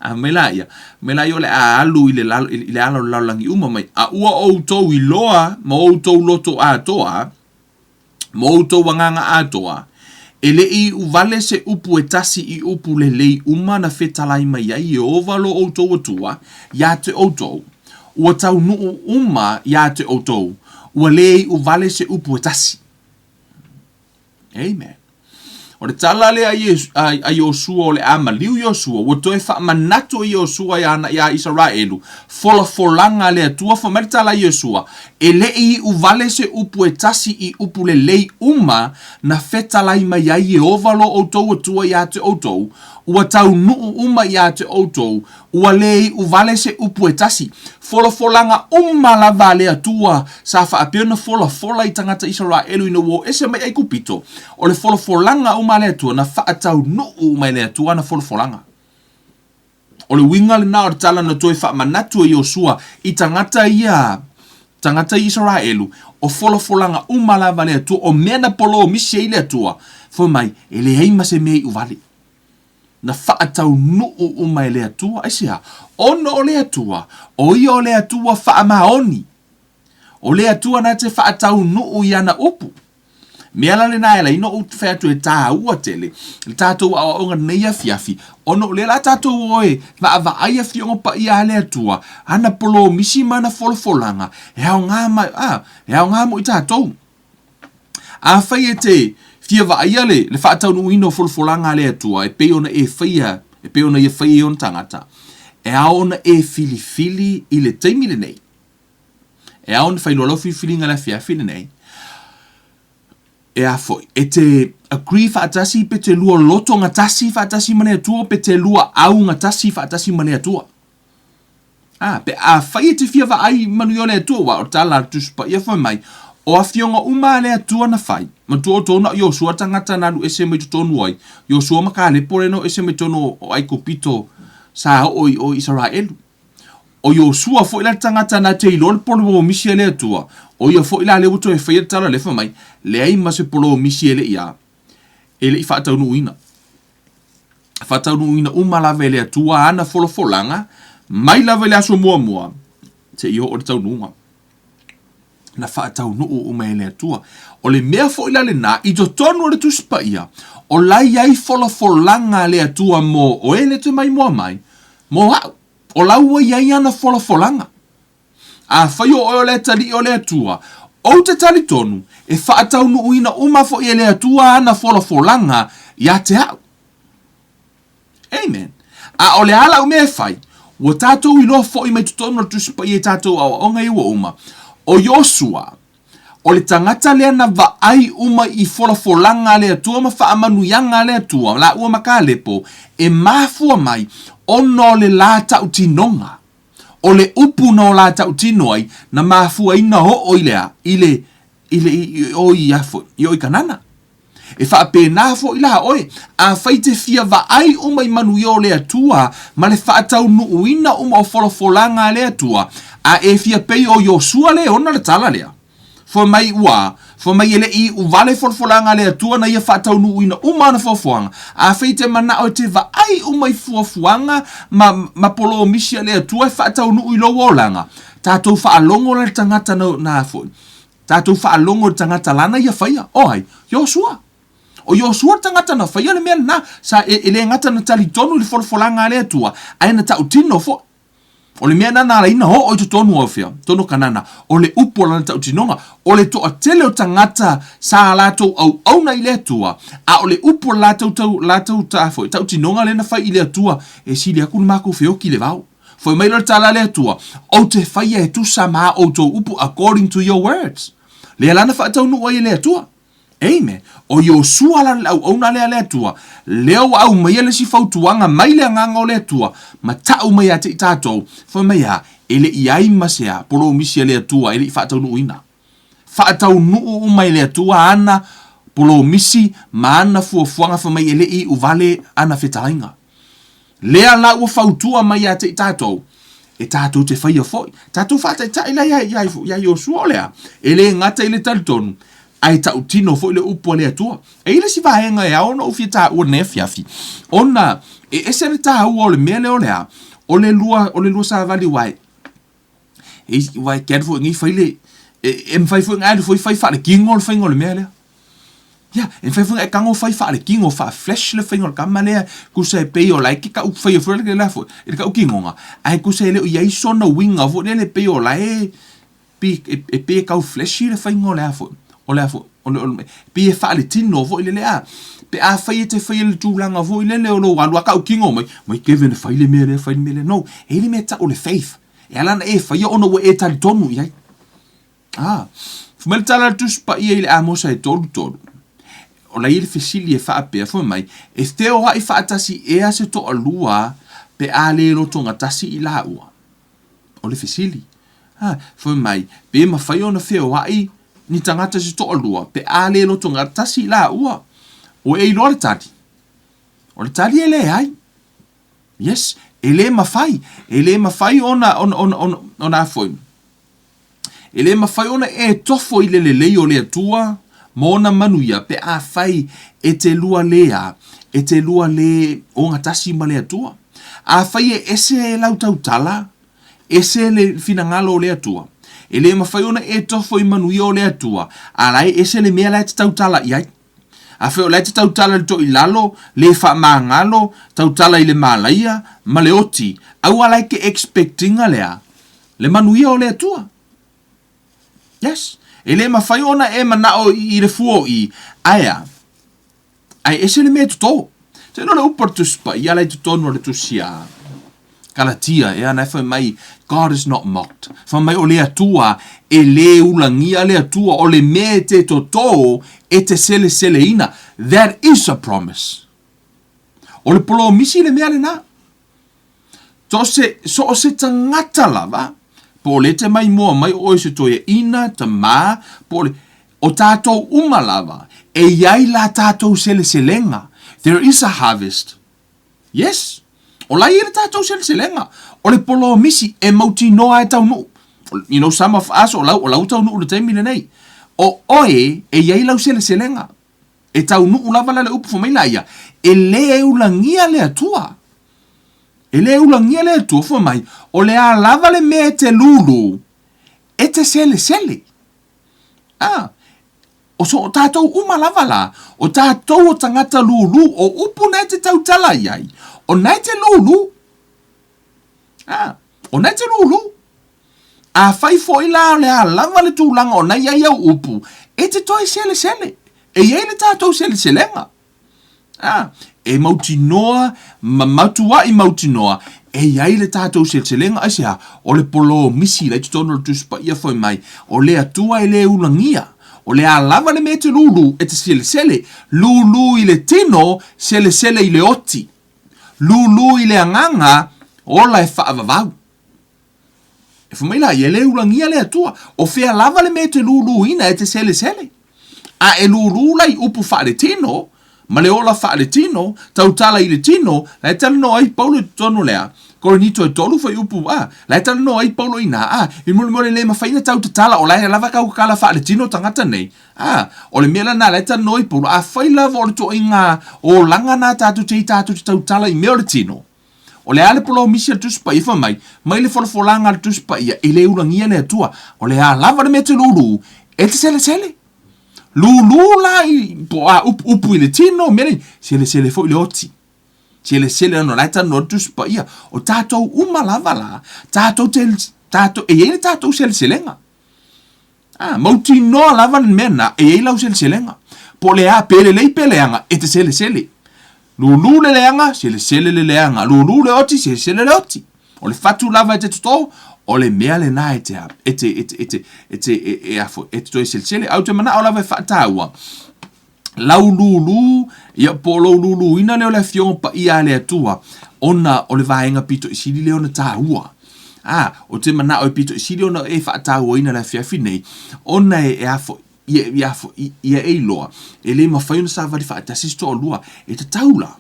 A mai la ia, mai la ia o le a alu i le, lalo, i le ala o le lalolagi uma mai, a ua outou iloa ma outou loto atoa, ma outou agaga atoa, e le i iu wale se upu e tasi i upu lelei uma na fetalai mai ai Ieova lo outou Atua iā te outou, ua taunuu uma iā te outou, ua le iu wale se upu e tasi. Amen. O le tala lea a, Iesu, a, a Iosua o le a maliu Iosua, ua toe faamanatu e Iosua iā, iā Isaraelu, folafolaga a le Atua, fai mai le tala a Iosua, e le i iu wale se upu e tasi i upu lelei uma na fetalai mai ai Ieova lo outou Atua iā te outou, ua taunuu uma iā te outou, Ua le iu wale se upu e tasi. Folafolaga uma lava a le Atua sa faapea ona folafola i tagata Isaraelu ina ua o ese mai Aikupito, o le folafolaga uma a le Atua na faataunuu uma e le Atua ana folafolaga. O le uiga lena o le tala na toe faamanatu e Iosua i tagata ia, tagata Isaraelu, o folafolaga uma lava a le Atua, o mea na polomisi ai le Atua, fai mai, e leai ma se mea iu wale. Na faataunuu uma e le Atua, aisea? Ona o le Atua, o ia o le Atua faamaoni. O le Atua na te faataunuu i ana upu. Mea la lena e ala ai ona ou fai atu e tāua tele le tātou aoaoga nei afiafi, ona o lea la tātou o e vaavaai afioga paia a le Atua, ana polomisi ma ana folafolaga, e aoga mai, a, e aoga mo i tātou. Afai e te fia vaaia le, le faataunuuina o folafolaga a le Atua e pei ona e faia, e pei ona ia faia i ona tagata, E ao ona e filifili i le taimi lenei. E ao ona fai loa lau filifiliga i le afiafi lenei. E a foi, e te agree faatasi pe te lua loto gatasi faatasi ma le Atua pe te lua au gatasi faatasi ma le Atua. A, pe afai e te fia vaai i manuia o le Atua, aua o le tala a le Tusi Paia fai mai, o afioga uma a le Atua na fai, matua outou na o Iosua tagata na alu ese mai totonu ai, Iosua ma Kalepo lea na o ese mai totonu o Aikupito sa oo i o i Isaraelu. O Iosua foi la le tagata na te iloa le polomisi a le Atua, o ia foi la lea ua toe faia le tala lea fai mai, leai ma se polomisi e le i a, e le i faataunuuina. Faataunuuina uma lava e le Atua ana folafolaga mai lava i le aso muamua seia oo i le taunuuga. Na faataunuu uma e le Atua. O le mea foi la lena, i totonu o le Tusi Paia, o la e i ai folafolaga a le Atua mo oe le te maimoa mai, mo au. O la ua i ai ana folafolaga. Afai o oe o le atalii o le Atua, ou te talitonu, e faataunuuina uma foi e le Atua ana folafolaga ia te au. Amen. A o le a lau mea e fai? Ua tatou iloa foi mai totonu o le Tusi Paia i tatou aoaoga ia ua uma, o Iosua, o le tagata lea na vaai uma i folafolaga a le Atua ma faamanuiaga a le Atua laua ma Kalepo, e mafua mai ona o le la tautinoga. O le upu na o la tautino ai, na mafua ai na oo i le a? I le, i le, i o i a foi, i o i Kanana. E faapena foi la oe, afai te fia vaai uma i manuia o le Atua ma le faataunuuina uma o folafolaga a le Atua, a e fia pei o Iosua le ona le tala lea. Fai mai ua, fai mai e le i iu vale folafolaga a le Atua na ia faataunuuina uma ana fuafuaga. Afai te manao e te vaai uma i fuafuaga ma, ma polomisi a le Atua e faataunuu i lou olaga, tatou faalogo la i le tagata na, na foi. Tatou faalogo i le tagata lana ia faia. O ai? Iosua. O Iosua le tagata na faia le mea lena. Sa e, e le gata na talitonu i le folafolaga a le Atua, ae na tautino foi. O le mea lena na ala ai na oo i totonu o fea? Totonu o Kanana. O le upu o lana tautinoga. O le toatele o tagata sa latou auauna i le Atua, a o le upu o le latou tau, latou ta, foi, tautinoga lea na fai i le Atua, e sili aku le makou feoki i le vao. Foi mai loa le tala a le Atua, Ou te faia e tusa ma a outou upu, according to your words. Lea la na faataunuu ai e le Atua. Amen. O Iosua la le auauna lea a le Atua, lea ua aumaia le isi fautuaga mai le Agaga o le Atua, ma tau mai ia te i tatou, fai mai a, e le i ai ma se a, polomisi a le Atua e le i faataunuuina. Faataunuu uma e le Atua ana polomisi ma ana fuafuaga fai mai e le i iu vale ana fetalaiga. Lea la ua fautua mai ia te i tatou, e tatou te faia foi. Tatou faataitai la ia, ia, ia Iosua o le a? E le gata i le talitonu, ae tautino foi le upu a le Atua. E i ai le isi vaega e ao ona ou fia taua i lenei afiafi, ona e ese le taua o le mea lea o le a? O le lua, o le lua savali aua e, e, aua e te alu foi nei fai le, e, e mafai foi ona e alu foi fai faaletino le faiga o le mea lea. Ia, e mafai foi ona e tago fai faaletino, faa-flesh le faiga o le tama lea, tusa e pei o la e te tau faia foi le la foi, i le tautinoga, ae tusa e le o i ai sona uiga foi lele pei o la e, pei e pei e tau fleshy le faiga o le a foi, o le a foi, o le, o le, pei e faaletino foi lele a. Pe afai e te faia le tulaga foi lele o lou alu a tautino mai, mai Kevin e fai le mea lea, fai le mea lea. No, e i ai le mea e tau o le faith. E ala ona e faia ona ua e talitonu i ai. A, fai mai le tala a le Tusi Paia i le Amosa e 3:3, o la e i ai le fesili e faapea, fai mai, E feoai faatasi ea se toalua pe a le lotogatasi i laua? O le fesili. A, fai mai, pe mafai ona feoai ni tagata se toalua pe a le lotogatasi i laua? Ua e iloa le tali? O le tali e leai. Yes, e le mafai. E le mafai ona, ona, ona, ona, ona a foi. E le mafai ona e tofo i le lelei o le Atua ma ona manuia pe afai e te lua le a, e te lua le ogatasi ma le Atua. Afai e ese lau tautala, ese le finagalo o le Atua, e le mafai ona e tofo i manuia o le Atua, a la e ese le mea la e te tautala i ai. Afai o la e te tautala i le toilalo, le faamagalo, tautala i le malaia, ma le oti, aua la e te expect ina le a? Le manuia o le Atua. Yes. E le mafai ona e manao i le fua o i, ae a? Ae ese le mea e toto. Te iloa le upu a le Tusi Paia la i totonu o le Tusi a, Kalatia, ea na e fai mai, God is not mocked. Fai mai o le Atua, e lē ulagia le Atua, o le mea e te totō e te seleseleina. That is a promise. O le polomisi le mea lenā. So se, so o se tagata lava, po o le te mai mua mai o oe se toeaina, tamā, po o le, o tātou uma lava, e i ai la tātou seleselega. There is a harvest. Yes! O la i ai le tātou seleselega. O le polomisi e mautinoa e taunuu. You know, some of us, o lau, o lau taunuu i le taimi lenei. O oe e i ai lau seleselega. E taunuu lava la le upu fai mai la ia, e lē ulagia le Atua. E lē ulagia le Atua fai mai, o le a lava le mea e te lūlū, e te selesele. A, o so o tātou uma lava la, o tātou o tagata lūlū, o upu na e te tautala i ai, o na e te lūlū. A, o na e te lūlū. Afai foi la o le a lava le tulaga o na i ai au upu, e te toe selesele. E i ai le tatou seleselega. A, e mautinoa ma matuaʻi mautinoa, e i ai le tatou seleselega, aisea, o le polomisi la i totonu o le Tusi Paia foi mai, o le Atua e lē ulagia, o le a lava le mea e te lūlū, e te selesele, lūlū i le tino, selesele i le oti, lūlū i le agaga, ola e faavavau. E fai mai la ia, e lē ulagia le Atua. O fea lava le mea e te lūlūina e te selesele? A e lūlū la i upu faaletino, ma le ola faaletino, tautala i le tino, la e talanoa ai Paulo i totonu lea, Korinito e tolu fuaiupu a, la e talanoa ai Paulo i ina, a, i muli le lē mafai ona tau tatala, o la e lava kau kakala faaletino tagata nei, a, o le mea lena la e talanoa ai Paulo, afai lava o le toaiga olaga na tatou te i tatou te tautala i mea o le tino, O le a le polomisi a le Tusi Paia? Fai mai, mai le folafolaga a le Tusi Paia, e lē ulagia le Atua. O le a lava le mea e te lūlū, e te selesele. Lūlū la i, po o a upu, upu i le tino, mea nei, selesele foi le oti. Selesele ona o la e talanoa le Tusi Paia. O tatou uma lava la, tatou te, tatou, e i ai le tatou seleselega. A, mautinoa lava le mea na, e i ai lau seleselega. Po o le a, pe lelei pe leaga, e te selesele. Lūlū le leaga, selesele le leaga. Lūlū le oti, selesele le oti. O le fatu lava e te totō, o le mea lenā e te, e te, e te, e te, e te, e, e a foi, e te toe selesele. Ae ou te manao lava e faataua, lau lūlū, ia, po o lou lūlūina lea o le Afioga Paia a le Atua, ona o le vaega pito i sili lea ona taua. A, ou te manao e pito i sili ona e faatauaina le afiafi nei, ona e, e a foi, ia, ia, ia e iloa, e le mafai ona savali faatasi se toalua, e tatau la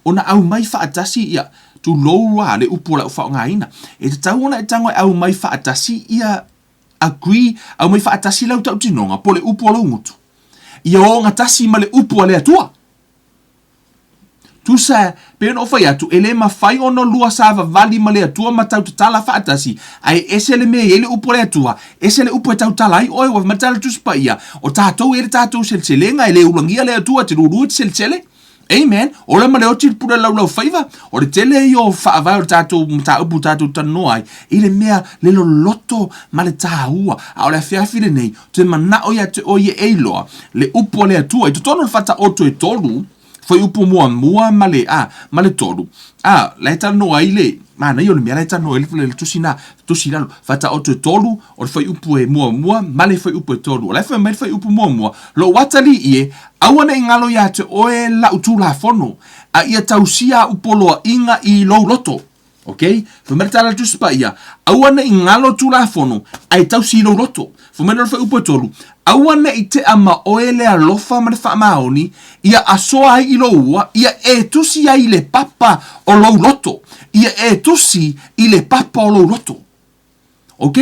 ona aumai faatasi ia, tulou lava le upu o lau faaaogaina, e tatau ona e tago e aumai faatasi ia agree, aumai faatasi lau tautinoga po o le upu a lou gutu, ia ogatasi ma le upu a le Atua. Tusa, pei ona ou fai atu, e le mafai ona lua savavali ma le Atua ma tautatala faatasi, ae ese le mea e i ai le upu a le Atua, ese le upu e tautala ai oe, ua fai mai le tala Tusi Paia, o tatou e i ai le tatou seleselega, e le ulagia le Atua, e te lulua e te selesele. Amen. Ola ma le oti le pule laulau faiva, o le tele ia o faavae o le tatou mataupu tatou talanoa ai, i le mea le loloto ma le taua. A o le afiafi lenei, ou te manao ia te oe e iloa le upu a le Atua i totonu o le Faataoto e tolu, fuaiupu muamua ma le, a, ma le tolu. A, la e talanoa ai le, manaia o le mea la e talanoa ai le, le tusi na, tusi i lalo, Faataoto e tolu, o le fuaiupu e muamua ma le fuaiupu e tolu. O la e fai mai le fuaiupu muamua, Lou atalii e, aua ne i galo iā te oe lau Tulafono, a ia tausia a'u poloaiga i lou loto. Ok? Fai mai le tala a le Tusi Paia, aua ne i galo Tulafono, ae tausi i lou loto. Fai mai le fuaiupu e tolu, aua ne i tea ma oe le alofa ma le faamaoni, ia asoa ai i lou ua, ia e tusi ai i le papa o lou loto. Ia e tusi i le papa o lou loto. Ok?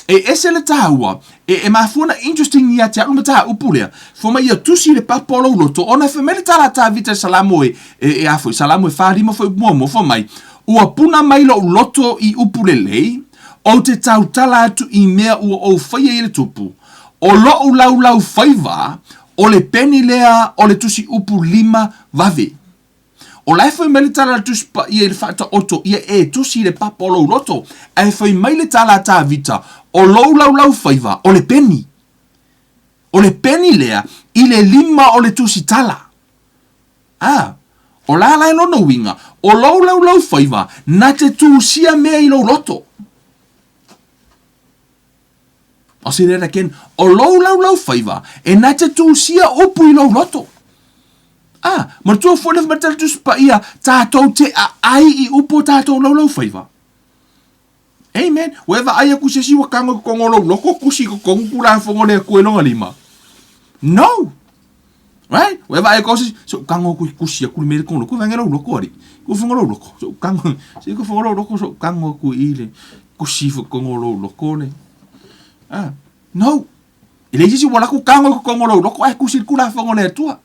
E ese le taua, e, e mafua na interesting ia te a'u le mataupu lea, fai mai ia tusi i le papa o lou loto, ona fai mai le tala a Tavita i Salamo e, e, e a foi, Salamo e 4 5 foi upu muamua, fai mai, Ua puna mai lo'u loto i upu lelei, ou te tautala atu i mea ua ou faia i le tupu, o lo'u laulau faiva, o le peni lea o le tusi upu lima vave. O la e fai mai le tala a le Tusi Paia i le Faataoto, ia e tusi i le papa o lou loto, ae fai mai le tala a Tavita, o lou laulaufaiva, o le peni. O le peni lea i le lima o le tusitala. A, O la la e lona uiga, o lou laulaufaiva na te tusia mea i lou loto. I'll say that again. O lou laulaufaiva e na te tusia upu i lou loto. Ah, manatua foi le fai mai le Tusi Paia, tatou te aai i upu o tatou laulaufaiva. Amen. Ua e vaai aku se isi ua kago i kokogo o lou loko, kusi i kokogu Tulafono a le Atua i lona lima? No! Right? Ua e vaai aku se isi, se ou kago aku i kusi aku le mea i le kogo loko, vaega lou loko alii. Ku whango lou loko, se ou kago, se ku whango lou loko, se ou kago aku i le kusi fo kogo lou loko le. Ah, no. E leai se isi ua laku kago i kokogo lou loko, ae kusi i le Tulafono a le Atua.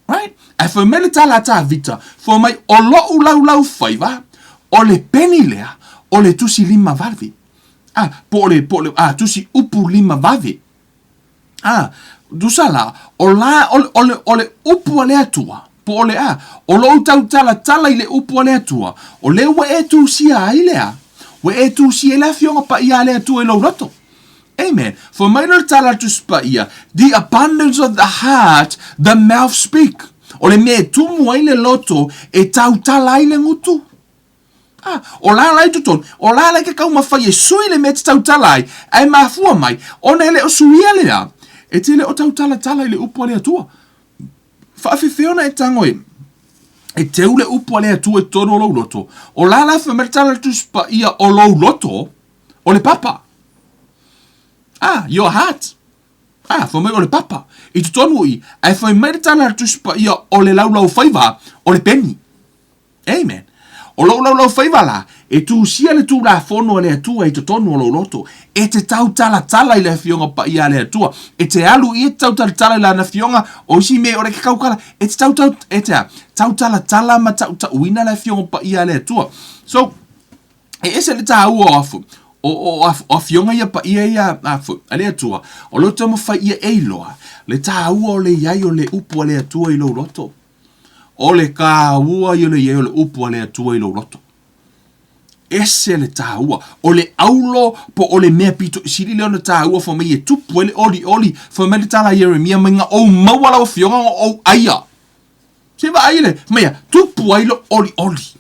Right? Ae fai mai le tala a Tavita, fai mai, O loʻu laulaufaiva, o le peni lea, o le tusi lima vave. Ah, po o le, po o le, ah, tusi upu lima vave. Ah, tusa la, o la, o le, o le, o le upu a le Atua, po o le a, o lou tautalatala i le upu a le Atua, o lea ua e tusia ai lea, ua e tusia ai le Afioga Paia a le Atua i lou loto. Amen. Fai mai le tala a le Tusi Paia, The abundance of the heart, the mouth speak. O le mea e tumu ai le loto, e tautala ai le gutu. Ah, o la la i totonu, o la la i ke taumafai e sui le mea e te tautala ai, ae mafua mai, ona e le o suia lea, e te le o tautalatala i le upu a le Atua. Faafefea ona e tago e e teu le upu a le Atua i totonu o lou loto, o la la fai mai le tala a le Tusi Paia o lou loto, O le papa. Ah, your heart. Ah, fai mai o le papa. I totonu i, ae fai mai le tala a le Tusi Paia o le laulaufaiva, o le peni. Amen. O lou laulaufaiva la, e tusia le Tulafono a le Atua i totonu o lou loto. E te tautalatala i le Afioga Paia a le Atua. E te alu i e te tautalatala i Lana Afioga, o isi mea o le ke kaukala, e te tautau, e te a, tautalatala ma tautauina le Afioga Paia a le Atua. So, E ese le tāua o afu, o, o, o afioga ia paia ia afu, a le Atua, o lou taumafai ia e iloa, le tāua o le iai o le upu a le Atua i lou loto. O le tāua ia o le iai o le upu a le Atua i lou loto. Ese le tāua. O le aulo po o le mea pito i sili lea ona tāua fai mai e tupu ai le olioli, fai mai le tala a Ieremia mai ga ou maua lau afioga ga ou aia. Se vaai le, fai mai ia, tupu ai le olioli.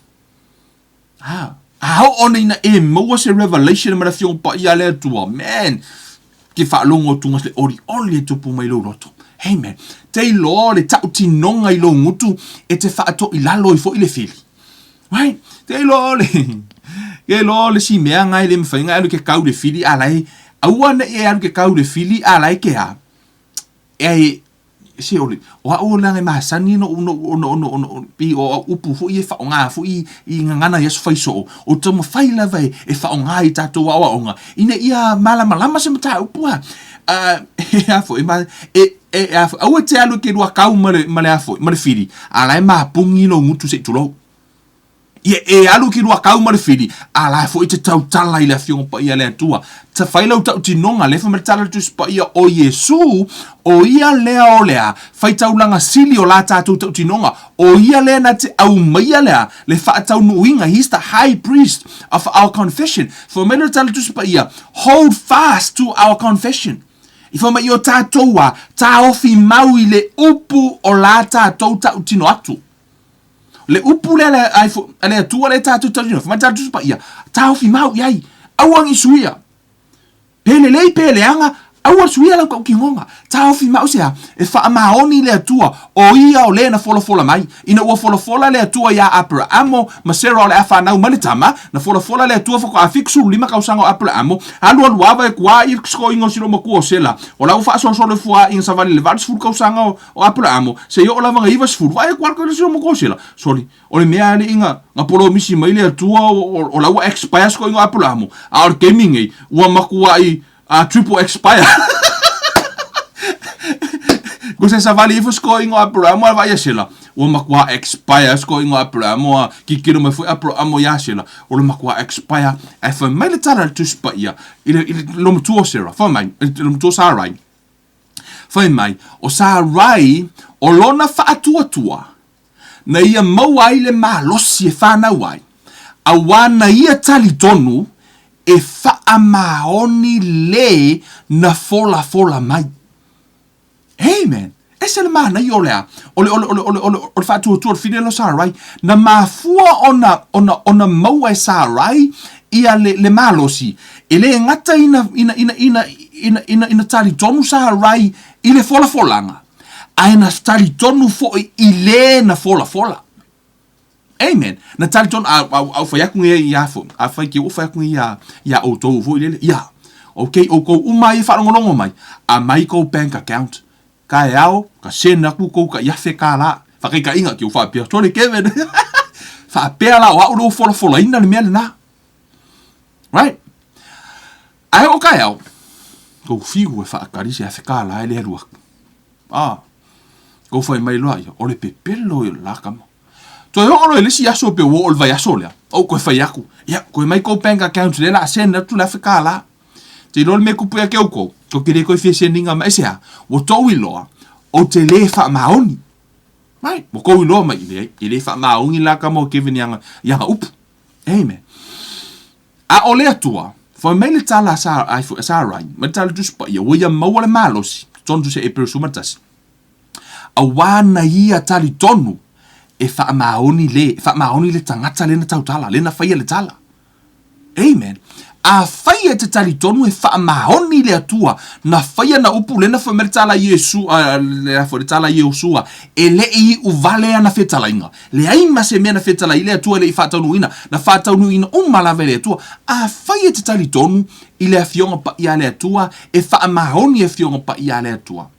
A, a oo nei ina e maua se revelation ma le Afioga Paia a le Atua, man, ke faalogo atu le olioli e tupu mai lou loto. Amen. Te iloa o le tautinoga i lou gutu e te faatoilalo ai foi le fili. Right? Te iloa o le, te iloa o le si mea ngai le mawhai ngai alu ke kau le fili a lai, aua nei e alu ke kau le fili a lai ke a. E Se o le, o a'u leaga e masani noʻu, noʻu, ona, ona, ona, ona, pei o au upu foi ia e faaaoga foi i, i gagana i aso fai soo, o taumafai lava e, e faaaoga i tatou aoaoga, ina ia malamalama se mataupu a, a, e a foi, ma, e, e, a foi, aua e te alu e ke lua kau ma le, ma le a foi, ma le fili, a la e mapugi lou gutu se i tulou. Ia e alu ki lua kau ma le fili, a la foi te tautala i le Afioga Paia a le Atua. Ta fai lau tautinoga, lea fai mai le tala a le Tusi Paia o Iesu, o ia lea o le a fai taulaga sili o la tatou tautinoga, o ia lea na te aumaia lea le faataunuuina, he is the high priest of our confession. Fai mai le tala a le Tusi Paia, hold fast to our confession. I fai mai i o tatou a taofi mau i le upu o la tatou tautino atu. Le upu lea le ai fo le Atua le tatou tautino, fai mai le Tusi Paia, taofi mau i ai, aua ne i suia. Pe lelei pe leaga, aua le suia lau tautinoga. Taofi mau se a, e faamaoni le Atua, o ia o le na folafola mai. Ina ua folafola le Atua iā Aperaamo ma Sera o le a fanau mai le tama, na folafola le Atua faatoa 75 tausaga o Aperaamo, alualu ava e kuā i le sikoiga o silo matua o Sela, o la ua faasolosolo ifo a ina savali i le 80 tausaga o O Aperaamo, seia oo lava ga 90, vaai atu alaka le silo matua o Sela. Soli, o le mea alii ga, ga polomisi mai le Atua o, o, o la ua expire sikoiga o Aperaamo, a o le taimi nei, ua matuai a triple expire. Ko se savali ifo sikoiga o Aperaamo a vaai a Sela, ua matua expire sikoiga o Aperaamo a kikilo mai foi Aperaamo iā Sela, o le matua expire, ae fai mai le tala a le Tusi Paia i le, i le lomatua o Sera, fai mai, i le lomatua o Sarai, Fai mai, o Sarai, o lona faatuatua, na ia maua ai le malosi e fanau ai, auā na ia talitonu e faamaoni lē na folafola mai. Amen! ese le manaia o le a? O le, o le, o le, o le, o le, o le faatuatua o le fili lea o Sarai. Na mafua ona, ona, ona maua e Sarai ia le, le malosi, e le gata ina, ina, ina, ina, ina, ina, ina talitonu Sarai i le folafolaga, ae na talitonu foi i le na folafola. Amen. Na talitonu, a, a, a ou fai atu nei ia foi, a fai ke ou fai atu nei ia, ia outou foi lele, ia, ok, outou uma ia faalogologo mai, aumai kou bank account, Taeao, ka send atu tou tai $1,000. Faataitaiga, te faapea, sole Kevin. Faapea la o au lea ua folafolaina le mea lena. Right? Ae oo taeao, tou fiu e faatali se $1,000 e le alu atu. Ah, tou fai mai loa, ia, o le pepelo ia o le la tama. Toe oo loa i le isi aso pe ua oo i le vaiaso lea, ou toe fai atu, ia, toe aumai tou bank account lea o le a send atu le $1,000. Te iloa le mea e tupu ia te outou, tou te le toe fia send ina mai. Aisea? Ua tou iloa, ou te le faamaoni. Right? Ua tou iloa mai, leai, e le faamaoni la tama o Kevin i ana, i ana upu. Amen. A o le Atua, fai mai le tala a Sa, ai foi, a Sarai, mai le tala a le Tusi Paia, ua ia maua le malosi, totonu Tusi a Eperu 11, auā na ia talitonu e faamaoni le, e faamaoni le tagata lea na tautala, lea na faia le tala. Amen. Afai e te talitonu e faamaoni le Atua na faia ana upu lea na fai mai le tala a Iesu, le a foi le tala a Iosua, e le i iu vale ana fetalaiga. Leai ma se mea na fetalai le Atua e le i faataunuuina, na faataunuuina uma lava e le Atua. Afai e te talitonu i le Afioga Paia a le Atua, e faamaoni Afioga Paia a le Atua.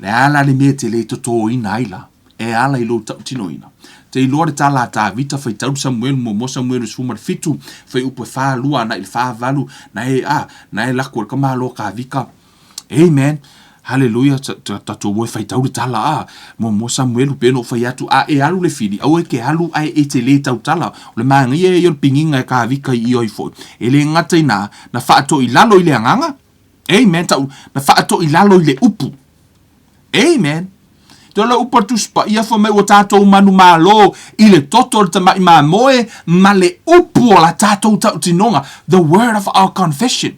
Le a la le mea e te le totōina ai la, e ala i lou tautinoina? Te iloa le tala a Tavita, faitau le Samuelu muamua Samuelu 17, fuaiupu e 42 anai i le 48, na e, a, na e lako e le tamaloa Tavita. Amen. Haleluia, tatou o e faitau le tala, a, muamua Samuelu, pei ona ou fai atu, a e alu le fili, aua e te alu ae e te le tautala. O le manaia ia o le piniga e Tavita i i ai foi. E le gata i na, na faatoilalo i le agaga, Amen. Tau, na faatoilalo i le upu. Amen. Te ola upu a le Tusi Paia fai mai ua tatou manumalo i le toto o le tamai mamoe ma le upu o la tatou tautinoga. The word of our confession.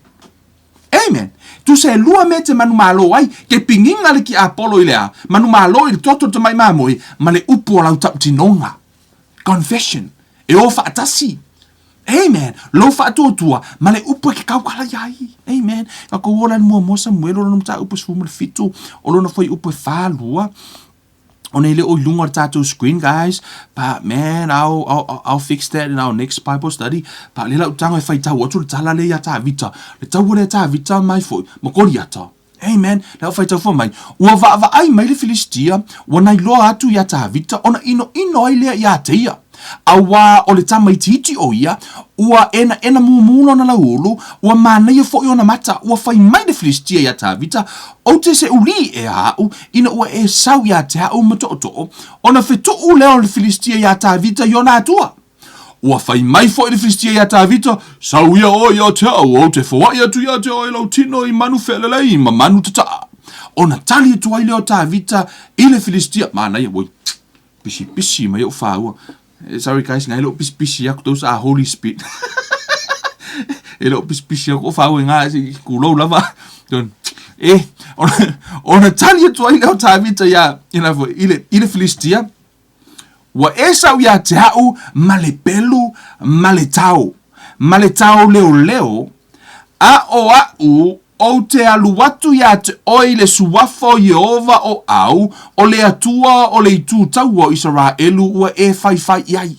Amen. Tusa e lua mea e te manumalo ai, ke piniga le tiapolo i le a? Manumalo i le toto o le tamai mamoe ma le upu o lau tautinoga. Confession. E o faatasi. Amen. Lou faatuatua ma le upu e ke taukala i ai. Amen. Tatou ola i le muamua Samuelu o lona mataupu 17, o lona fuaiupu e 42, ona e le o i luga o le tatou screen, guys. But man, I'll, I'll, I'll fix that in our next Bible study. But lea la ou tago e faitau atu le tala lea ia Tavita. Le taua lea Tavita mai foi, ma Koriata. Amen. Le au faitau fua mai, ua vaavaai mai le Filistia, ua nailoa atu iā Tavita, ona inoino ai lea iā te ia. Auā o le tama itiiti o ia, ua enaena mumu lona lauulu, ua manaia foi ona mata, ua fai mai le Filistia iā Tavita, Ou te seʻulī ea aʻu, ina ua e sau iā te aʻu ma toʻotoʻo, ona fetuʻu lea o le Filistia iā Tavita i ona atua. Ua fai mai foi le Filistia iā Tavita, Sau ia oe ia te au, ou te foai atu ia te oe lou tino i manu felelei ma manu tataa. Ona tali atu ai lea o Tavita i le Filistia, manaia, oi, pisipisi mai ou faua. Sorry guys, ngai le o pisipisi aku those are Holy Spirit. E le o pisipisi aku o faua i ngā kulou lava. E, ona tali atu ai lea o Tavita ia, i le, i le Filistia, Ua e sau ia te a'u ma le pelu ma le tao, ma le tao leoleo, a o a'u ou te alu atu ia te oe i le suafa o Ieova o au, o le Atua o le itu taua o Isaraelu ua e faifai i ai.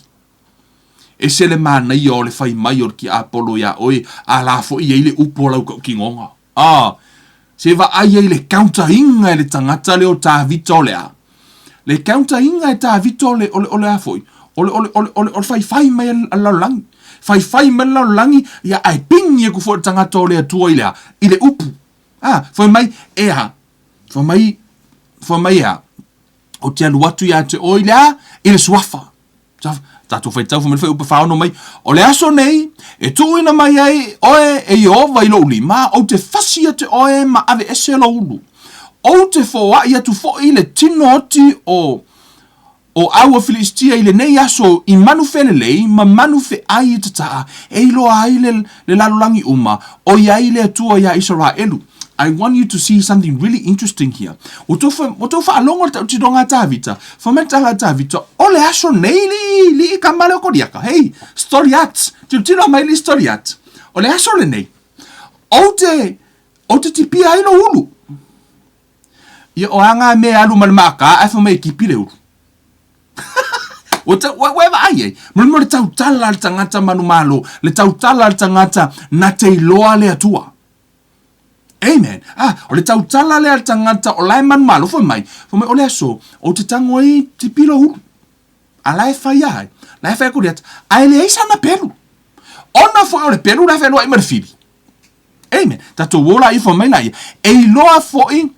Ese le manaia o le fai mai o le tiapolo iā oe, a la foi i ai le upu o lau tautinoga. A, se vaai ai le counter-iga e le tagata lea o Tavita o le a? Le counter-iga e Tavita o le, o le, o le a foi? O le, o le, o le, o le, o le faifai mai a le lalolagi. Faifai mai le lalolagi, ia ae pigi aku foi le tagata o le Atua i le a? I le upu. A, fai mai, e a? Fai mai, fai mai e a? Ou te alu atu ia te oe i le a? I le suafa. Tatou faitau fai mai le fuaiupu 46 mai, O le aso nei, e tuuina mai ai oe e Ieova i lou lima, ou te fasi ia te oe ma aveese lou ulu. Ou te foai atu foi le tino oti o o au a Filistia i lenei aso i manu felelei ma manu feai i tataa, e iloa ai le, le lalolagi uma, o i ai le Atua iā Isaraelu. I want you to see something really interesting here. Ua tou, ua tou faalogo i le tautinoga a Tavita, fai mai le tala a Tavita, o le aso nei li, li i kama lea o Koliata. Hey, Stoliat, tilotilo mai li Stoliat. O le aso lenei, ou te, ou te tipia ai lou ulu. Ia, o a ngā mea e alu ma le maaka, ae fai mai e tipi le ulu. Ua, ua, ua e vaai ai, mo le mea o le tautala a le tagata manumalo, le tautala a le tagata na te iloa le Atua. Amen. Ah, o le tautala lea a le tagata o la e manumalo, fai mai, fai mai, o le aso, ou te tago ai tipi lou ulu. A la e fai ai, la e fai aku le ata, ae leai sana pelu. Ona foi o le pelu la e fealuai ma le fili. Amen. Tatou o laia, fai mai laia, e iloa foi,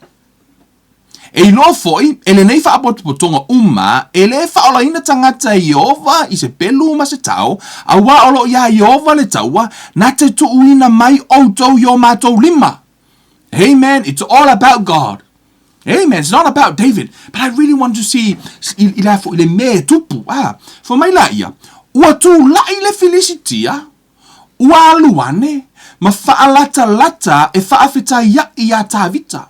E iloa foi e lenei faapotopotoga uma e lē faaolaina tagata e Ieova i se pelu ma se tao, auā o lo o iā Ieova le taua, na te tuuina mai outou i o matou lima. Amen. It's all about God. Amen. It's not about David. But I really want to see i, i le, i le mea e tupu. Ah, fai mai laia, ua tulai le Filisitia, Ua alu ane ma faalatalata e faafetaiaʻi iā Tavita.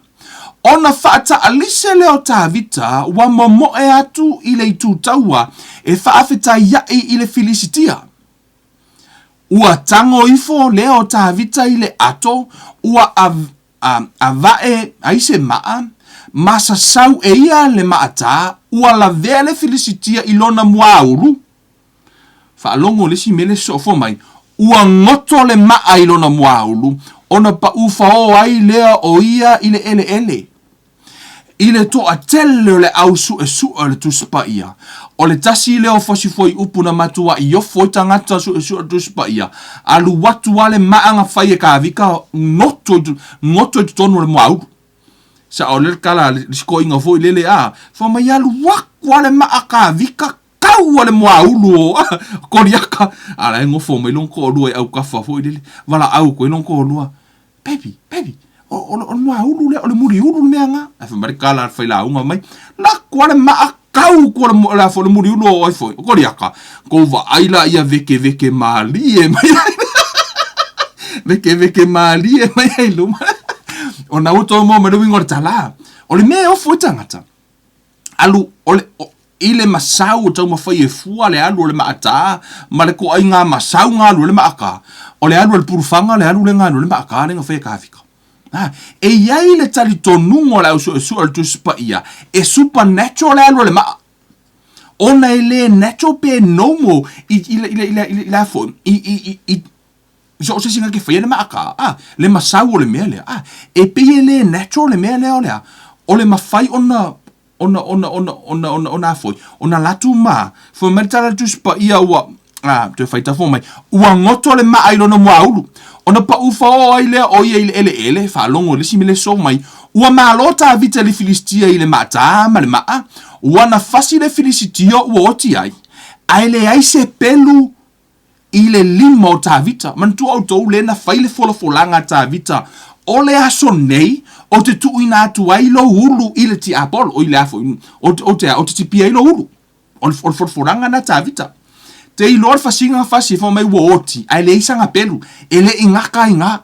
Ona faataalise lea o Tavita ua momoe atu i le itu taua e faafetaiaʻi i le Filisitia. Ua tago ifo lea o Tavita i le ato ua avae ai se maa, ma sasau e ia le maatā, ua lavea le Filisitia i lona muaulu. Faalogo le isi mea le soofo mai, ua goto le maa i lona muaulu, ona paʻū faō ai lea o ia i le ʻeleʻele. I le toatele o le au suʻesuʻe o le Tusi Paia, o le tasi lea o fasi fuaiupu na matuaʻi ofo ai tagata suʻesuʻe o le Tusi Paia, alu atu a le maa na fai e Kāvika, goto i, goto i totonu o le muaulu. Saʻo lea le tala a le isi toeaina foi lele, a, fai mai alu atu a le maa Kāvika, Kau a le muaulu o Koliata, a la e nofo mai lona toalua i autafa foi lele, valaau atu ai lona toalua, Baby, baby, o, o, o le muaulu lea, o le muliulu le mea na. Ae fai mai le tala a le failauga mai, Lako a le maa kau atu a le, le muliulu o ai foi, o Koliata, kou vaai la ia vekeveke malie mai ai. Vekeveke malie mai ai luma. Ona ua tou maua mai le uiga o le tala. O le mea e ofo ai tagata, alu, o le, o, i le masau o taumafai e fua le alu o le maatā ma le toaiga masau na alu ai le maatā, o le alu a le pulufaga le alu lea na alu ai le maatā lea na fai e Kavika. A, e i ai le talitonuga o le au suesue o le Tusi Paia, e supernatural le alu a le maa. Ona e le natural pe normal i, i, i, i, i, i, le a foi, i, i, i, i, so o se isi na te faia le maatā, a, le masau o le mea lea, a, e pei e le natural le mea lea o le a, o le mafai ona, ona, ona, ona, ona, ona, ona a foi, ona latu ma, fai mai le tala a le Tusi Paia ua, a, toe faitau fou mai, ua goto le maa i lona muaulu, ona paʻū faoa ai lea o ia i le ʻeleʻele, faalogo i le isi mea le soo mai, ua malo Tavita i le Filisitia i le maatā ma le maa, ua na fasi le Filisitia ua oti ai, ae leai se pelu i le lima o Tavita. Manatua outou lea na fai le folafolaga a Tavita, O le aso nei ou te tuuina atu ai lou ulu i le tiapolo, i le a foi, ou te, ou te, ou te tipia ai lou ulu. O le, o le folafolaga na Tavita. Te iloa le fasiga na fasi e fai mai ua oti, ae leai sana pelu, e le i gata ai na.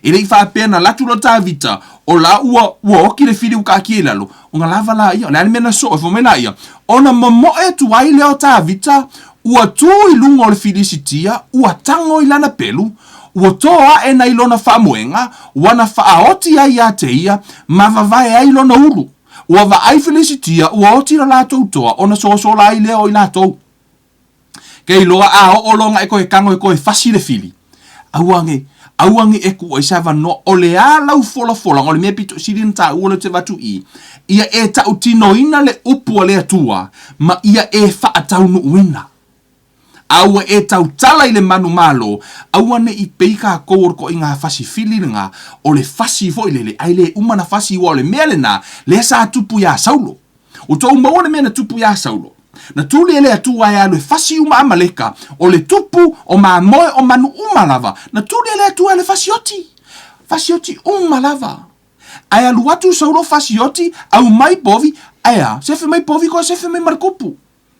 E le i faapea na alu atu loa Tavita, o la ua, ua oti le fili ua taatia i lalo, ona lava laia. O le a le mea na soo e fai mai laia? Ona momoe atu ai lea o Tavita, ua tu i luga o le Filisitia, ua tago i lana pelu, ua tō aʻe nai lona faamoega, ua na faaoti ai iā te ia, ma vavae ai lona ulu. Ua vaai Filisitia, ua oti lo latou toa, ona sosola ai lea o i latou. Kei iloa a oo loa na e toe tago e toe fasi le fili, aua ne, aua ne i e tuu ai se avanoa, o le a lau folafolaga, o le mea pito sili ona taua lea ou te avatu i i, ia e tautinoina le upu a le Atua ma ia e faataunuuina. A ua e tautala i le manumalo, aua ne i pei tatou o le toaiga fasi fili lena, o le fasi foi lele, ae le uma na fasi, aua o le mea lena lea sa tupu iā Saulo. Ua tou maua le mea na tupu iā Saulo. Na tuli e le Atua e alu e fasi uma Amaleka, o le tupu, o mamoe, o manu uma lava. Na tuli e le Atua e alu e fasioti. Fasioti uma lava. Ae alu atu Saulo fasioti, aumai povi, ae a, sefe mai povi koe sefe mai ma le kupu.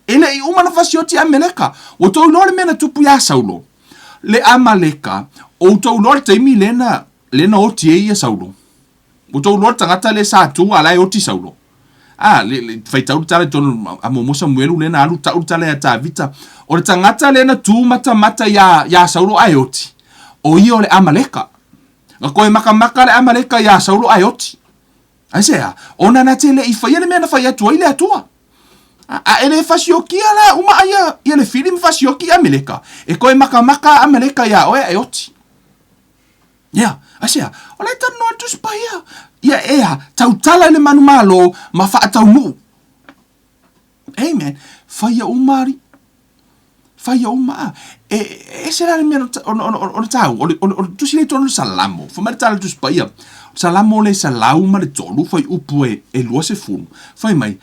E le i uma na fasioti Ameleka. Ua tou iloa le mea na tupu iā Saulo. Le Amaleka, o tou iloa le taimi lea na, lea na oti ai ia Saulo. Ua tou iloa le tagata lea sa tu a la e oti Saulo. A, le, le, faitau le tala i totonu a muamua Samuelu lea na alu tau le tala ia Tavita. O le tagata lea na tu matamata iā, iā Saulo ae oti, o ia o le Amaleka. Na toe makamaka le Amaleka iā Saulo ae oti. Aisea? Ona na te le i faia le mea na fai atu ai le Atua. A, a e le fasiokia la uma ia, ia le fili ma fasioki Ameleka, e toe makamaka a Ameleka iā oe ae oti. Ia, aisea? O la e talanoa le Tusi Paia. Ia ea, tautala i le manumalo ma faataunuu. Amen. Faia uma alii. Faia uma a. E, e ese la le mea ona taua, o le, o le, o le tusi lea i totonu o le Salamo, fai mai le tala a le Tusi Paia, Salamo le 103, fuaiupu e, e 20, fai mai,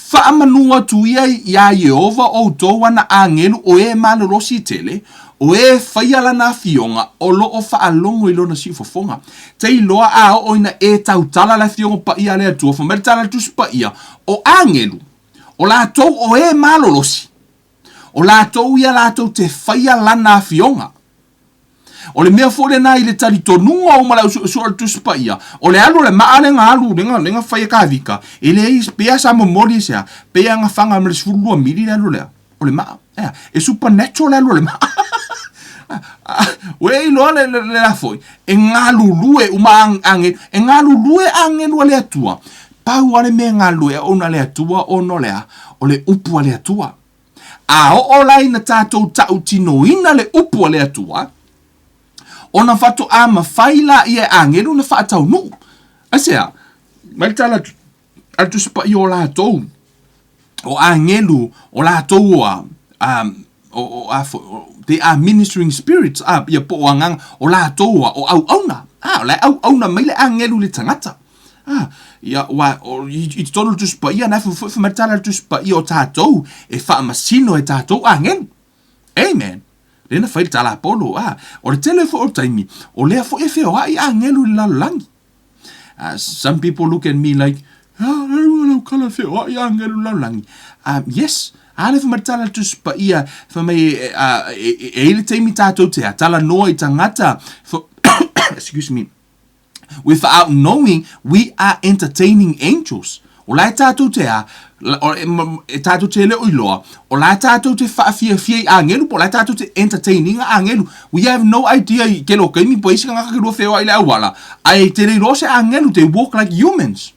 Faamanu atu ia iā Ieova outou ana agelu o e malolosi tele, o e faia lana afioga o lo o faalogo i lona siufofoga. Te iloa a oo ina e tautala le afioga paia a le Atua, fai mai le tala a le Tusi Paia, o agelu, o latou o e malolosi, o latou ia latou te faia lana afioga. O le mea foi lena i le talitonuga uma le au suesue o le Tusi Paia, o le alu o le maa lea na alu, lea na fai e Kavika, e leai, pei lava sa momoli i se a, pei lava na faga ma le 12 mili le alu o le a, o le maa. Ea, e supernatural le alu o le maa. Ua e iloa le, le, le la foi, e galulue uma agelu, e galulue agelu a le Atua. Pau lava le mea e galulue ai ona le Atua ona o le a? O le upu a le Atua. A oo la ina tatou tautinoina le upu a le Atua, ona faatoa mafai laia e agelu ona faataunuu. Aisea? Mai le tala a le Tusi Paia o latou, o agelu, o latou o a, um, o, o, a, they are ministering spirits, a, ia po o agaga, o latou o a, o auauna. A, o la e auauna mai le agelu i le tagata. Ah, ia, ua, o, i, i totonu o le Tusi Paia, na foi fai mai le tala a le Tusi Paia o tatou, e faamasino e tatou agelu. Amen. Lea na fai le tala a Paulo, ah, o le tele foi o taimi, o lea foi e feoai agelu i le lalolagi. Some people look at me like, ah, e ua lau kala feoai agelu i le lalolagi. Yes, a le fai mai le tala a le Tusi Paia, fai mai e, e, e, e i le taimi tatou te a, talanoa i tagata, excuse me, Without knowing, we are entertaining angels. O la e tātou te a, e tātou te le o iloa, o la e tātou te whaafiafia i āngelu, po o la e tātou te entertaining a āngelu. We have no idea i ke lo kaimi, po isi kangaka ke lua wheoa i le auala, ae te le iloa se āngelu, they walk like humans.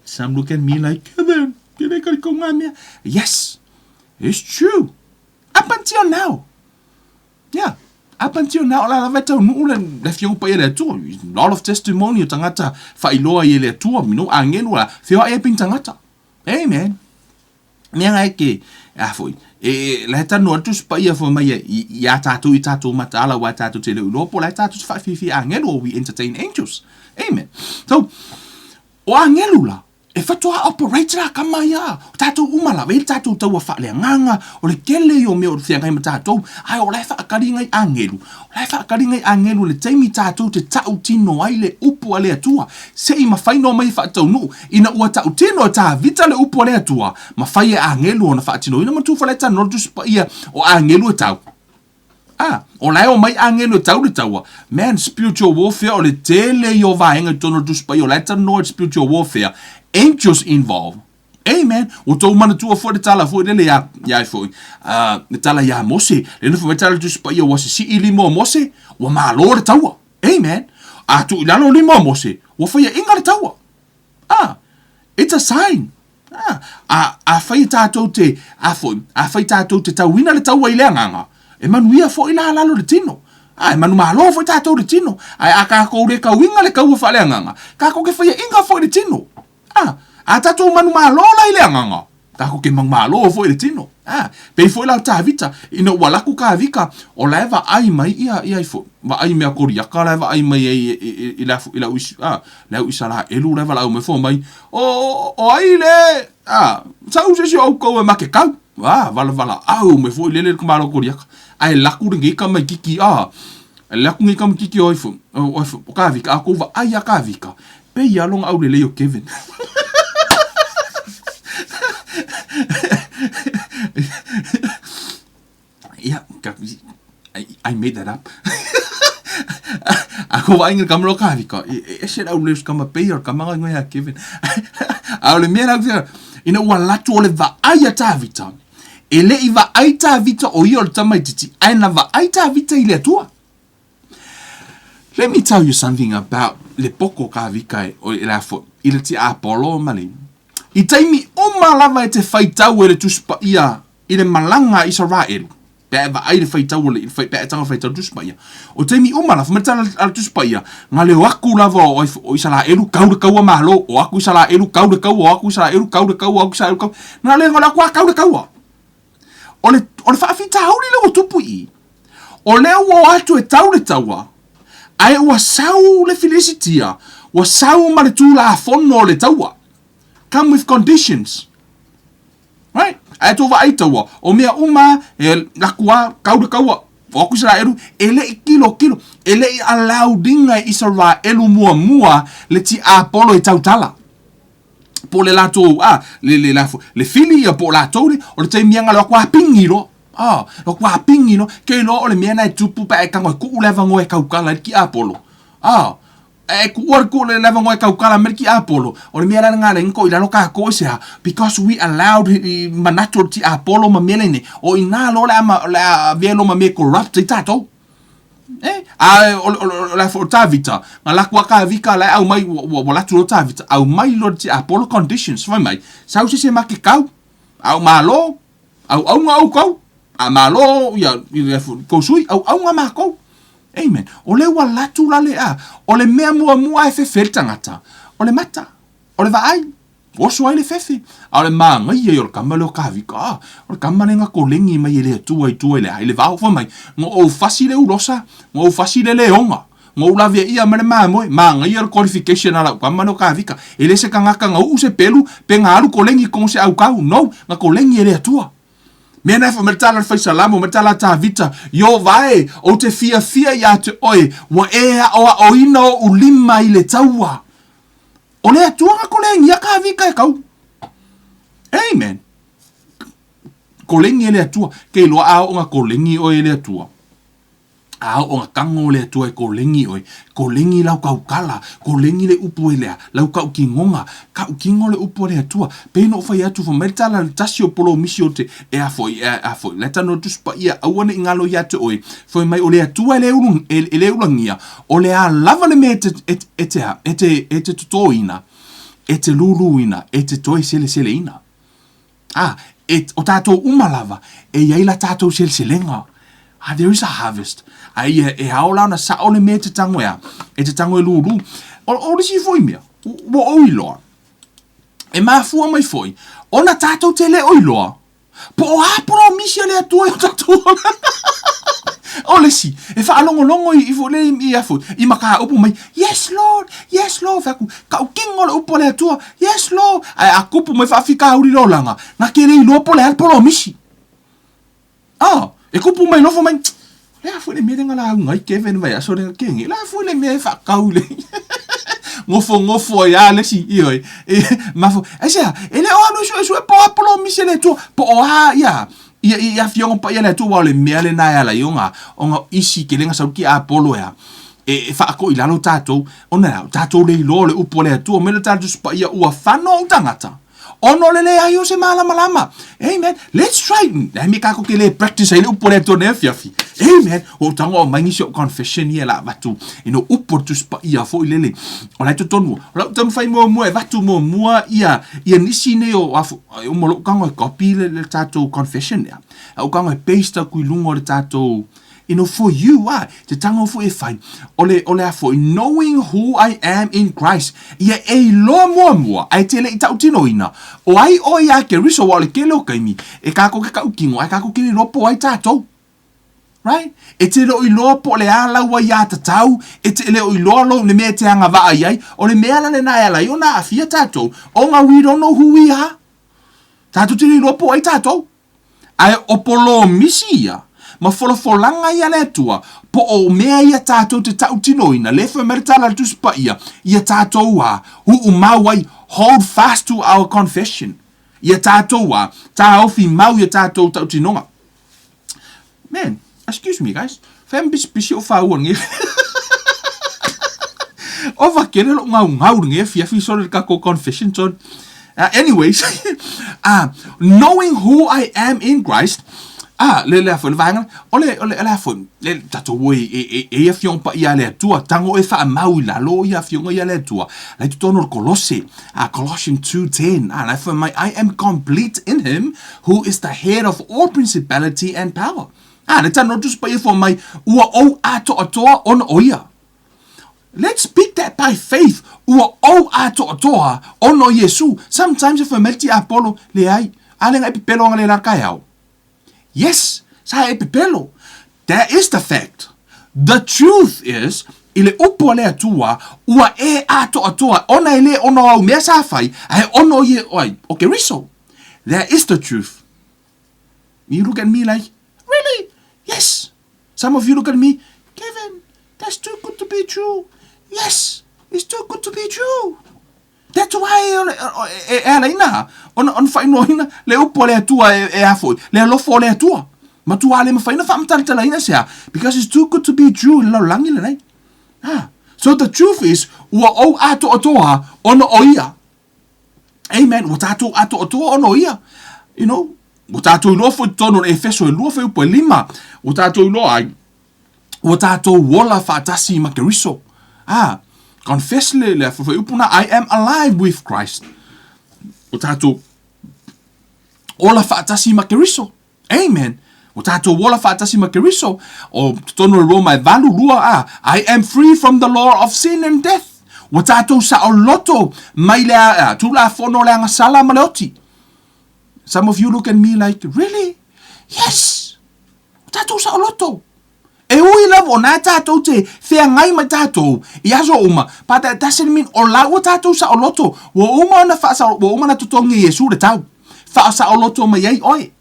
Some look at me like, Kevin, ke le karikau ngā mea. Yes, it's true. Up until now. Yeah. Up until now, o la lava e taunuu le, le Afioga Paia le Atua. Lot of testimony o tagata faailoa i e le Atua, you know, agelu la, feoai ai pei ni tagata. Amen. Mea ngai ke, a foi, e, la e talanoa le Tusi Paia fai mai i, iā tātou i tātou mataala aua e tātou te le o iloa po o la e tātou te faafiafia agelu or we entertain angels. Amen. So, o agelu la, E whatoa operate la kama ia, o tatou uma lava, e i le tatou taua faaleagaga, o le tele ia o mea o le feagai ma tatou, ae o la e faakali ngai agelu, o la e faakali ngai agelu i le taimi tatou te tautino ai le upu a le Atua, se i mafai na omai e faataunuu, ina ua tautino e Tavita le upu a le Atua, mafai e agelu ona faatinoina, manatua fale talanoa le Tusi Paia o agelu e tau. Ah, o la e omai agelu e tau le taua. Man, spiritual warfare, o le tele ia o vaega i totonu o le Tusi Paia, o la e talanoa i le spiritual warfare, angels involved. Amen. Ua tou manatua foi le tala foi lele ia, ia ai foi, uh, le tala iā Mose, le na fai mai tala le Tusi Paia, ua sisii lima o Mose, ua malo le taua. Amen. A tuu i lalo lima o Mose, ua faiainga le taua. Ah, it's a sign. Ah, a, afai e tātou te, a foi, afai tātou te tauina le taua i le agaga, e manuia foi la lalo le tino. Ah, e manumalo foi tātou le tino. Ae a kākou le kauiga le kaua faaleagaga, kākou ke faiainga foi le tino. Ah, a tātou manumalo la i le agaga, kākou ke manumalo foi le tino. Ah, pei foi la o Tavita, ina ua laku Kavika, o la e vaai mai ia, ia ifo, vaai mea Koriaka la e vaai mai ai i, i, i, i le, i le au, ah, le au Isaraelu la e valaau mai fua mai, O, o ai le, a, sau se isi o oukou e make kau, a, valavalaau mai foi lele le tamaloa Koriaka, ae laku lenei tamaititi, a, laku lenei tamaititi o ifo, o ifo, o Kavika, a kou vaai ia Kavika, pei a lona aulelei o Kevin. Yeah, I, I made that up. A ko vaaiga i le tama lea o Kavika, e ese le aulelei o si tama pei o le tama na igoa ia Kevin. A o le mea la ou te ina ua alu atu o le vaai a Tavita, e le i vaai Tavita o ia o le tamaitiiti, ae na vaai Tavita i le Atua. Let me tell you something about le poko o Kavika e, o, le a foi, i le tiapolo ma le I taimi uma lava e te faitau e le Tusi Paia i le malaga a Isaraelu, pe a e vaai i le faitau o le, pe a e tago i le faitau o le Tusi Paia, o taimi uma lava, fai mai le tala a le Tusi Paia, na leo aku lava o, o Isaraelu kau le kaua malo, o aku Isaraelu kau le kaua, o aku Isaraelu kau le kaua, o aku Isaraelu kau, na le na aku a kau le kaua. O le, o le faafitauli lea ua tupu i i, o lea ua o atu e tau le taua, ae ua sau le Filisitia, ua sau ma le tulafono o le taua. Come with conditions. Right? Ae tou vaai taua, o mea uma e laku a, kau le kaua, o aku Isaraelu, e le i kilokilo, e le i allowed ina e Isaraelu muamua le tiapolo e tautala. Po o le latou, a, le, le, le, le fili ia po o latou le, o le taimi anga le aku a pingi loa. A, lo aku a pingi loa, ke iloa o le mea na e tupu pe a e tago e kuu le avanoa e tautala ai le tiapolo. A, E kuʻu a le le avanoa e tautala mai le tiapolo, o le mea la lena le ko i lalo kākou i se aha? Because we allowed i manatu o le tiapolo ma mea lenei, o inā loa o le a o le a avea loa ma mea e corrupt ai tātou. Eh, a o, o, o, o le a foi o Tavita, na laku a Tavika la e aumai, ua, ua, ua latu loa Tavita, aumai loa le tiapolo conditions, fai mai, sau se se ma ke kau, a o malo, Auauna outou, a malo ia tou sui, auauna matou. Amen. O lea ua latu la le a. O le mea muamua e fefe ai le tagata, o le mata, o le vaai, oso ai le fefe. A o le manaia ia o le tama lea o Kavika, a, o le tama lea na koleni mai e le Atua i tua i le a, i le vao, fai mai, na ou fasi le ulosa, na ou fasi le leoga, Na ou laveia ma le mamoe, manaia le qualification a lau tama lea o Kavika. E le se tagata na uu se pelu pe na alu koleni i totonu o se aukau, no, na koleni e le Atua. Mea na e fai mai le tala a le Faisalamo, mai le tala a Tavita, Ieova e, ou te fiafia ia te oe, ua e aoaoina ou lima i le taua. O le Atua na koleni a Kavika e kau. Amen. Koleni e le Atua. Ke iloa a oo na koleni oe e le Atua. A oo na tago le Atua e koleni oe, koleni lau tautala, koleni le upu e lea, lau tautinoga, tautino le upu a le Atua. Pei ona ou fai atu, fai mai le tala a le tasi o polomisi o te, e a foi, e a foi, la e talanoa le Tusi Paia, aua ne i galo ia te oe, fai mai o le Atua e le ulu, e, e le ulagia, o le a lava le mea e te, e, e te a, e te, e te totoina, e te luluina, e te toe seleseleina. A, e, o tātou uma lava, e i ai la tātou seleselega. Ah, there is a harvest. A ia, e ao la ona sao le mea e te tango e a, e te tango e lūlū. O, o le isi foi mea, ua ou iloa, e mafua mai foi, ona tātou te le o iloa, po o a polomisi a le Atua i o tātou olaga. O le isi, e faalogologo i, i, i, i, i, i mataupu mai, Yes, Lord, yes, Lord, fai atu, tautino le upu a le Atua, Yes, Lord, ae a tupu mai faafitauli le olaga, na te le iloa po o le a le polomisi. Ah, e tupu mai loa fai mai, o le a foi le mea lea na lauga ai Kevin vaiaso lea na tea nei, o le a foi le mea e faatau i le nofonofo ai lava le isi, ioe, e mafua, aisea, e le o alu e suesue po o a polomisi a le Atua, po o a ia, ia, ia afioga paia a le Atua, aua o le mea lena e ala ai ona, ona isi tele na sau tiapolo e a, e, e faatoilalo tatou, ona e a, o tatou le iloa o le upu a le Atua, mai le tatou Tusi Paia, ua fano ou tagata, ona o le leai o se malamalama. Amen. Let's try. Le a mea kākou ke le practice ai le upu a le Atua nei afiafi. Amen. Ua ou tago aumai nisi o confession ia la avatu i no upu o le Tusi Paia foi lele. O la e totonu. O lau taumafai muamua e avatu muamua ia, ia nisi nei o afu, uma lou tago e copy le, le tatou confession lea. A ou tago e paste aku i luga o le tatou You know, for you, ah, te tango foi e whai, o le, o le a foi, knowing who I am in Christ, ia e iloa muamua, ae te le i tautinoina, o ai oe iā Keriso, aua o le tele o taimi, e kākou ke tautino, ae kākou ke le iloa po o ai tātou. Right? E te le o iloa po o le a lau aiātatau, e te le o iloa lou, le mea e te agavaa i ai, o le mea la lena e ala ai ona aafia tātou, ona we don't know who we are. Tātou te le iloa po o ai tātou. Ae o polomisi ia, ma folafolaga ia a le Atua, po o mea ia tatou te tautinoina, le fai mai le tala a le Tusi Paia, ia tatou a, uu mau ai, hold fast to our confession, ia tatou a, taofi mau ia tatou tautinoga. Man, excuse me guys, fai ma pisipisi ou faua nei. Ova tele lo'u gaugau i lenei afiafi sole i le tatou confession zone. Anyways, knowing who I am in Christ, ah, le, le a foi le vaega, o le, o le, o le a foi, le, tatou o e, e, e, e i afioga paia a le Atua, tago e faamau i lalo ia afioga ia le Atua, la i totonu o le Kolose, Colossians 2.10, la e fai mai, I am complete in him who is the head of all principality and power. Ah, le tano tusi paia fua mai, ua ou atoatoa ona o ia. Let's speak that by faith, ua ou atoatoa ona o Iesu. Sometimes e fai mai le tiapolo, leai, a le na e pepelo ana le la taeao. Yes, sa e pepelo. That is the fact. The truth is, i le upu a le Atua, ua e atoatoa, ona e le ona o au mea sa fai, ae ona o ie, ai, o Keriso. That is the truth. You look at me like, really? Yes. Some of you look at me, Kevin, that's too good to be true. Yes, it's too good to be true. That's why e, e ala ina, ona, ona whainoina le upu a le Atua e, e a foi, le alofa o le Atua. Matua le mawhai na whaamatalatala ina sea, because it's too good to be true i le lalolagi lenei. Ah. So the truth is, ua ou atoatoa ona o ia. Amen. Ua tātou atoatoa ona o ia. You know, ua tātou iloa foi totonu o le Efeso e lua fuaiupu e lima. Ua tātou iloa ai, ua tātou ola faatasi ma Keriso. Ah, confess le, le fuaiupu na, I am alive with Christ. Ua tātou ola faatasi ma Keriso. Amen. Ua tātou ola faatasi ma Keriso, o totonu o le Roma e valu lua, a, I am free from the law of sin and death. Ua tātou saoloto mai le a, Tulafono o le agasala ma le oti. Some of you look at me like, really? Yes! Ua tātou saoloto. E ui lava o nā tātou te wheangai mai tātou i aso uma, but that doesn't mean o la ua tātou saoloto, ua uma ona whaasao, ua uma na totogi e Iesu le tau. Whaasaoloto mai ai oe.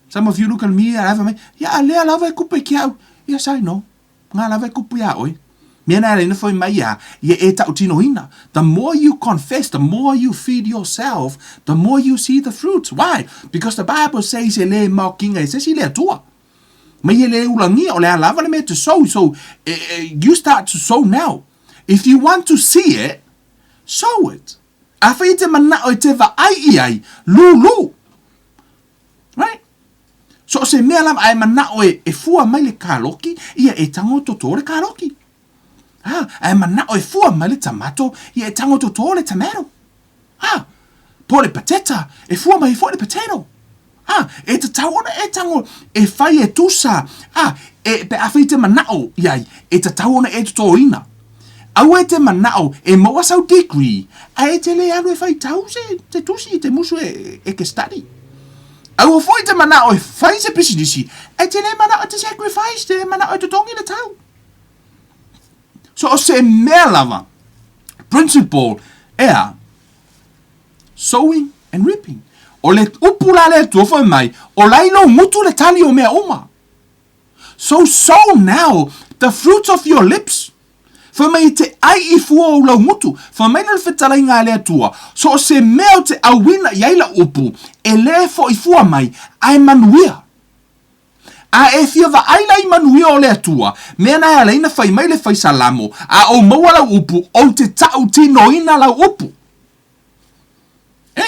Some of you look at me and have me, ia a lea lava e kupu i ki au. Yes, I know. Ngā lava e kupu iā oe. Mea nā reina whai mai ia, ia e tautinoina. The more you confess, the more you feed yourself, the more you see the fruits. Why? Because the Bible says e le maokinga e se si le Atua. Mai e le ulagia, o le a lava le mea to sow. So, you start to sow now. If you want to see it, sow it. Afai e te manao e te vaai i ai, lūlū. Right? So o se mea lava ae manao e, e fua mai le kaloki, ia e tango totō le kaloki. Ha, ae manao e fua mai le tamato, ia e tango totō le tomato. Ha, po le pateta, e fua mai foi le potato. A, e tatau ona e tango, e whai e tusa, a, e, pe awhi te manao iai, e tatau ona e totōina. Aua e te manao e maua sau degree, a e te le alu e whai tau se, te tusi, te musu e, e ke study. Aua foi te manao e whai se pisinisi, e te le manao e te sacrifice, te le manao e totongi le tau. So o se mea lava, principle, ea, Sowing and reaping. O le upu la le Atua fai mai, o lai lou gutu le tali o mea uma. So sow now the fruits of your lips. Fai mai e te ai i fua o lau gutu. Fai mai na le fetalaiga a le Atua, so o se mea o te auina i ai lau upu, e le foi fua mai, ae manuia. A e fia vaai la i manuia o le Atua, mea na e ala ai na fai mai le fai Salamo, a ou maua lau upu, ou te tautinoina lau upu.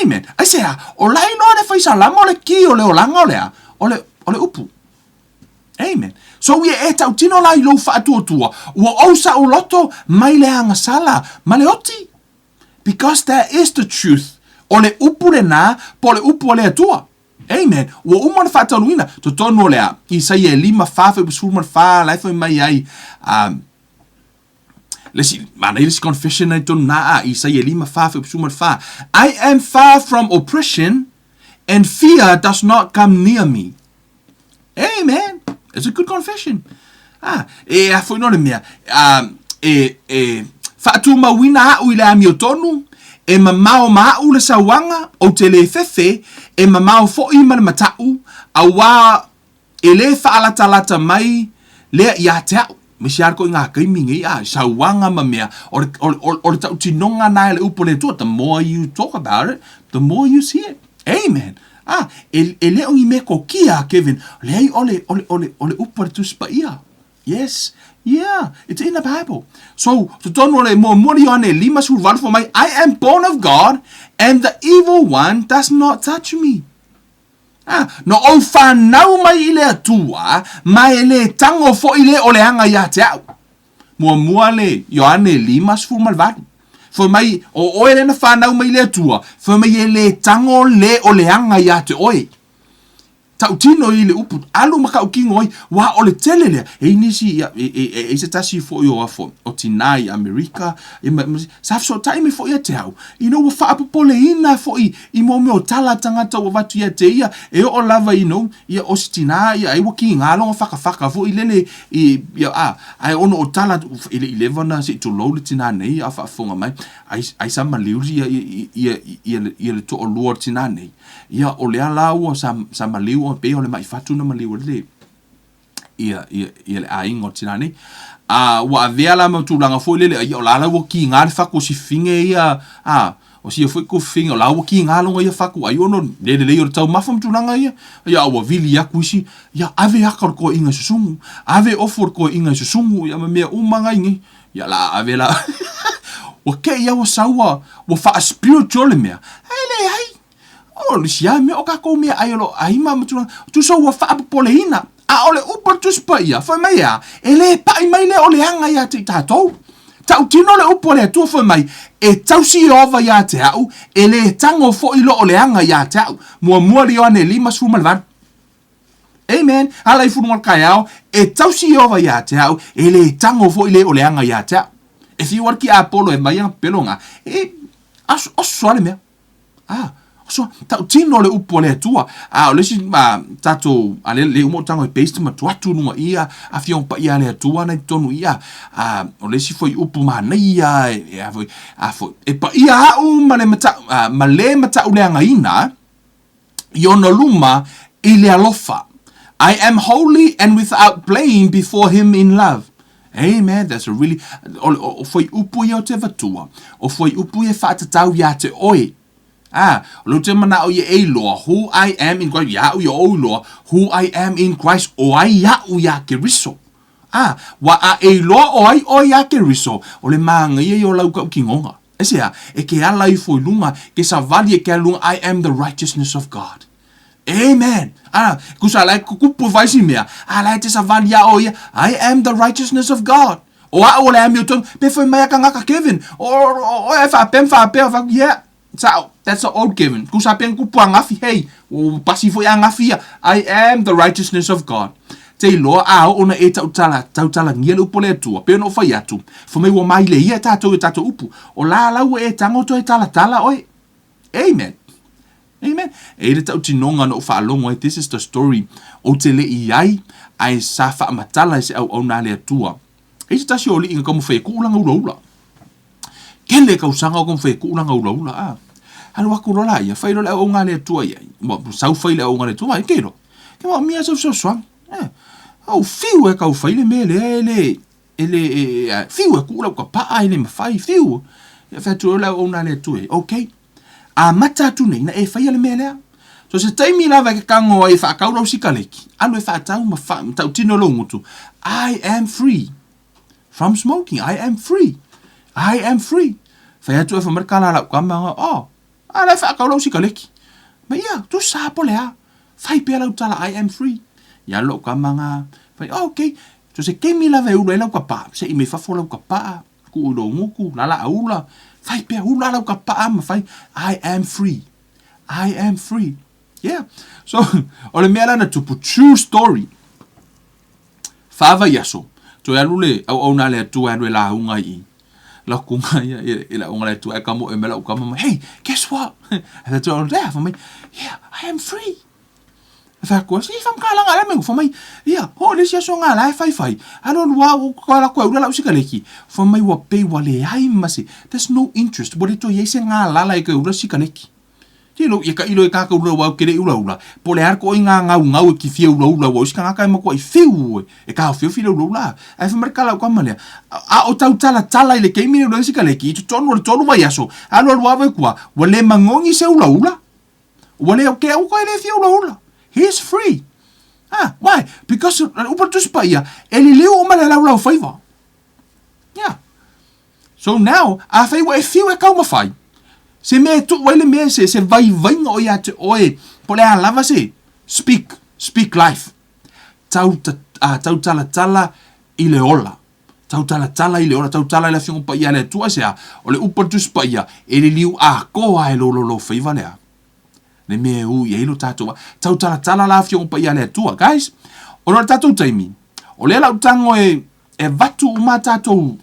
Amen. Aisea, o la iloa le fai Salamo le ki o le olaga o le a? O le, o le upu. Amen. So ia e tautino la i lou faatuatua, ua ou saoloto mai le agasala ma le oti. Because that is the truth. O le upu lenā, po o le upu a le Atua. Amen. Ua uma ona faataunuina totonu o le a Isaia e lima fa fuaiupu sefulu ma le fa, la e fai mai ai, le isi, manaia le isi confession ai tonu na a Isaia e lima fa fuaiupu sefulu ma le fa. I am far from oppression and fear does not come near me. Amen. It's a good confession. Ah, e a foi no le mea, ah, e, e faatumauina a'u i le amiotonu, e mamao ma a'u le sauaga, ou te lē fefe, e mamao foʻi ma le mataʻu, auā e lē faalatalata mai lea iā te a'u. Aemaise lava koe i ngā taimi nei, ā, sauaga ma mea, o le, o le, o le tautinoga nā e le upu a le Atua, the more you talk about it, the more you see it. Amen. Ah, e, e le o ni mea kokia, Kevin. Leai, o le, o le, o le, o le upu a le Tusi Paia. Yes. Yeah, it's in the Bible. So, totonu o le muamua le Ioane 58 fai mai, I am born of God and the evil one does not touch me. Ah, na ou whanau mai i le Atua, ma e le tango foʻi le o le aga iā te a'u. Muamua le Ioane 58. Fai mai, o oe lea na whanau mai i le Atua, fai mai e le tango le o le aga iā te oe. Tautino i le upu, alu ma kaʻu ai, uā o le tele lea, e i nisi, ia, e, e, e, e se tasi foʻi o afo, o tinā i Amerika, e ma, ma, sa fesootaʻi mai foʻi ia te au, you know, ua faapopoleina foʻi i mō mea o tala tagata ua avatu ia te ia, e oo lava, you know, ia o se tinā, ia, ai ua kīgā lona fakafaka foʻi lele i, ia, a, ae ona o tala, e le i leva ona se i tulou le tinā nei, a o faafofoga mai, ai, ai sa maliu ia, ia, ia, ia, ia le toalua o le tinā nei. Ia, o lea la ua sa, sa maliu e pei o le maʻi fatu na maliu ai le, ia, ia, ia le aiga o le tinā nei. A ua avea la ma tulaga foi lele, ia o la la ua kīgā le fatu o si fafine ia, a, o sia foi ku fafine, o la ua kīgā lona ia fatu, ai ona le lelei o le taumafa ma tulaga ia. Ia, a ua vili atu isi, ia, ave aka o le toeaina e susugu, ave ofu o le toeaina e susugu, ia ma mea uma nai nei. Ia la ave la. Ua kei ia ua sau ua, ua faa-spiritual le mea. Ae leai. O le isi lava mea o kākou meaai o lo o ʻai ma ma tulaga, tusa ua faapopoleina. A o le upu a le Tusi Paia, fai mai e a? E lē paʻi mai lea o le aga iā te i tātou. Tautino le upu a le Atua fai mai, E tausi Ieova iā te aʻu, e lē tago foʻi loa o le aga iā te aʻu. Muamua le Ioane 58. Amen. Ala i fulu o le taeao, e tausi Ieova iā te aʻu, e lē tago foʻi lē o le aga iā te aʻu. E fiu ai le tiapolo e mai ana pepelo ngā, e aso, oso a le mea. Ah, oso, tautino le upu a le Atua. A o le isi, a, tātou, a le, le uma o tago e paste ma tuatu lunga ia, a fia paia a le Atua na i totonu ia. A, o le isi foi upu manaia, e, e, a foi, a foi, e paia aʻu ma le mataʻu, a, ma le mataʻuleagaina, i ona luma i le alofa. I am holy and without blame before him in love. Amen. That's a really, o, o, o fuaiupu ia o te vatua. O fuaiupu ia e faatatau iā te oe. Ah, o lea ou te manao ia e iloa, who I am in Christ, iaʻu ia ou iloa, who I am in Christ, o ai aʻu iā Keriso. Ah, ua a e iloa o ai oe iā Keriso, o le māgaia ia o lau kaʻukinoga. Aisea? E ke ala ifo i luga, ke savali e ke ala i luga, I am the righteousness of God. Amen. Ah, kusa la e kupu e fai si mea. A la e te savali a o ia, I am the righteousness of God. O aʻu o le amiotonu, pe fai mai a kangaka Kevin. O, o, o, e faapea ma faapea, fa, yeah. Sao, that's the old Kevin. Kusa pe kupu angafi, hey, o pasi foi angafi ia. I am the righteousness of God. Te iloa a oo ona e tautala, tautalagia le upu a le Atua, pei ona ou fai atu, fai mai ua maile ia e tātou i o tātou upu, o la la ua e tago toe talatala oe. Amen. Amen. E i le tautinoga na ou faalogo ai, this is the story, ou te le i ai, ae sa faamatala e se auauna a le Atua. E i se tasi o alii na taumafai e kuu lana ulaula. Tele tausaga o taumafai e kuu lana ulaula, a. Alu atu loa laia, fai loa le auauna a le Atua i ai. Ua sau fai le auauna a le Atua, ke iloa. Ke manaomia sau fesoasoani. Eh, au fiu e tau fai le mea lea e le, e le, e, e, fiu e kuu lau kapaa e le mafai, fiu. Ia fai atu loa le auauna a le Atua i ai, okay. Amata atu nei na e faia le mea lea. So se taimi lava e kakango ai e faatau lau sikaleki, alu e faatau ma fa, ma tautino lou gutu, I am free from smoking, I am free, I am free. Fai atu e fai mai le kala a lau tama, oh, a la e faatau lau sikaleki. Ma ia, tusa po le a, fai pea lau tala, I am free. Ia alu lau tama nga, fai, oh, okay. So se taimi lava e ulu ai lau kapaa, seʻi mai fafo lau kapaa, Kuu i lou gutu, lala a ula, fai pea, ula lau ka paa ma fai, I am free. I am free. Yeah. So, o le mea la na tupu, true story. Wha vaiaso, toe alu le auauna a le Atua e alu e lauga i i. Lau kuga ia, i le auauna a le Atua e ka moe mai lau kama mai, hey, guess what? E atu, yeah, fai mai, yeah, I am free. E fai atu, si whamkalaga le mea, fai mai, ia, ho le isi aso ngā la e whaiwhai, alu alu a, o ka la koe ula lau sikaleki, fai mai ua pei ua leai ma se, there's no interest, ua le toe i ai se ngā lala e koe ula sikaleki. Te lo, ia ka ilo e kākau ula wau ke le ula ula, po le ar ko i ngā ngau ngau e ki fia ula ula ua usi kangaka e matua i whiu e, e ka ofi ofi le ula ula. Ae fai mai le kala o ka malea, a o tau tala tala i le keimi le ula sikaleki, i totonu o le tolu vaiaso, alu alu a kua, ua le magogi se ula ula. Ua le, ke au koe le fia ulaula. He is free. Ah, why? Because o le upu a le Tusi Paia, e liliu uma le laulaufaiva. Yeah. So now, afai ua e fiu e taumafai, se mea e tuu ai le mea, se, se vaivaiga o ia te oe, po o le a lava se, speak, speak life. Tau, ta, uh, tautalatala i le ola. Tautalatala i le ola, tautala i le Afioga Paia a le Atua, aisea? O le upu a le Tusi Paia, e liliu atoa e lou laulaufaiva lea. Le mea e ū i ai lo tatou vaa. Tautalatala la Afioga Paia a le Atua. Guys, ona o le tatou taimi, o lea la ou tago e, e avatu uma a tatou,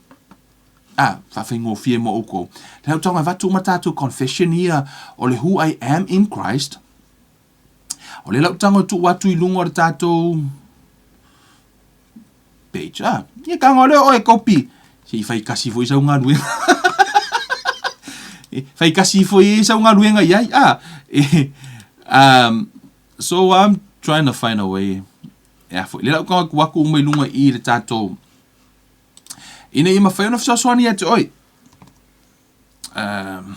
ah, faafaigofie mo oukou, lea ou tago e avatu uma a tatou confession ia o le who I am in Christ, o lea la ou tago e tuu atu i luga o le tatou page. Ah, ia tago lea oe kopi. Se i fai kasi foi sau galuega. E fai kasi foi sau galuega i ai. Ah, e, um, so I'm trying to find a way. E a foi. Le lau tago atu aku uma i luga i le tatou ina ia mafai ona fesoasoani ia te oe. Um,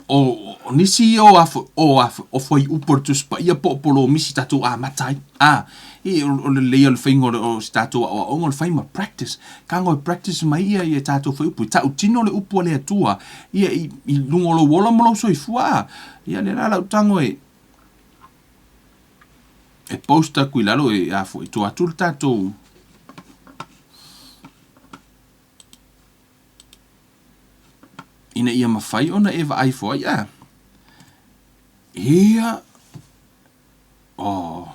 O, o nisi ia o afo, o afo, o fuaiupu o le Tusi Paia po o polomisi tatou amata ai. A, i, o, o lelei o le faiga o, o si tatou aoaoga o le fai ma practice. Tago e practice mai ia i tatou fuaiupu. I tautino le upu a le Atua ia i, i luga o lou ola ma lou soifua. A, ia lea la lau tago e, e post aku i lalo e afo, e tua atu le tatou Ina ia mafai ona e vaai ifo ai, a. Ia. Oh.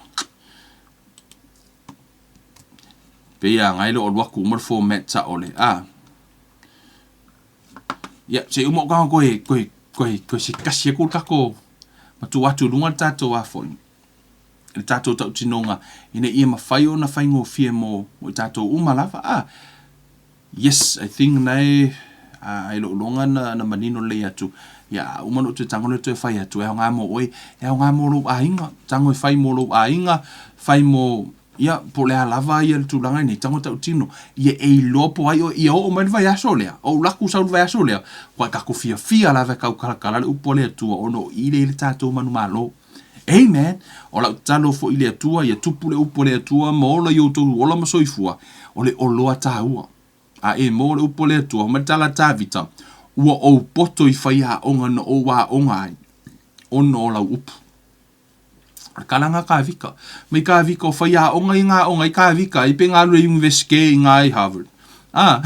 Pei a ngai le alu atu uma le format sao le, a. Ia, se i uma o tago koe, koe, koe, koe se kasi aku le tatou, ma tuu atu i luga le tatou a foi, le tatou tautinoga, ina ia mafai ona faigofie mo, mo i tatou uma lava, a. Yes, I think na e a i lou iloga na na manino lelei atu, ia a uma ona ou toe tago lea toe fai atu, e aoga mo oe, e aoga mo lou aiga, tago e fai mo lou aiga, fai mo, ia, po o le a lava ia le tulaga lenei, tago e tautino, ia e iloa po o ai oe, ia oo mai le vaiaso lea, ou alu atu sau le vaiaso lea, ua tatou fiafia lava e taukalatala le upu a le Atua ona o i lea i le tatou manumalo. Amen! O lau tatalo foi i le Atua, ia tupu le upu a le Atua ma ola i outou ola ma soifua, o le oloa taua. A e maua le upu a le Atua, fai mai le tala a Tavita, Ua ou poto i faiaoga na ou aoga ai, ona o lau upu. O le kalaga a Kavika. Mai Kavika o faiaoga i ngā aoga i Kavika ai pe ngā lue Universike i ngā i Harvard. A,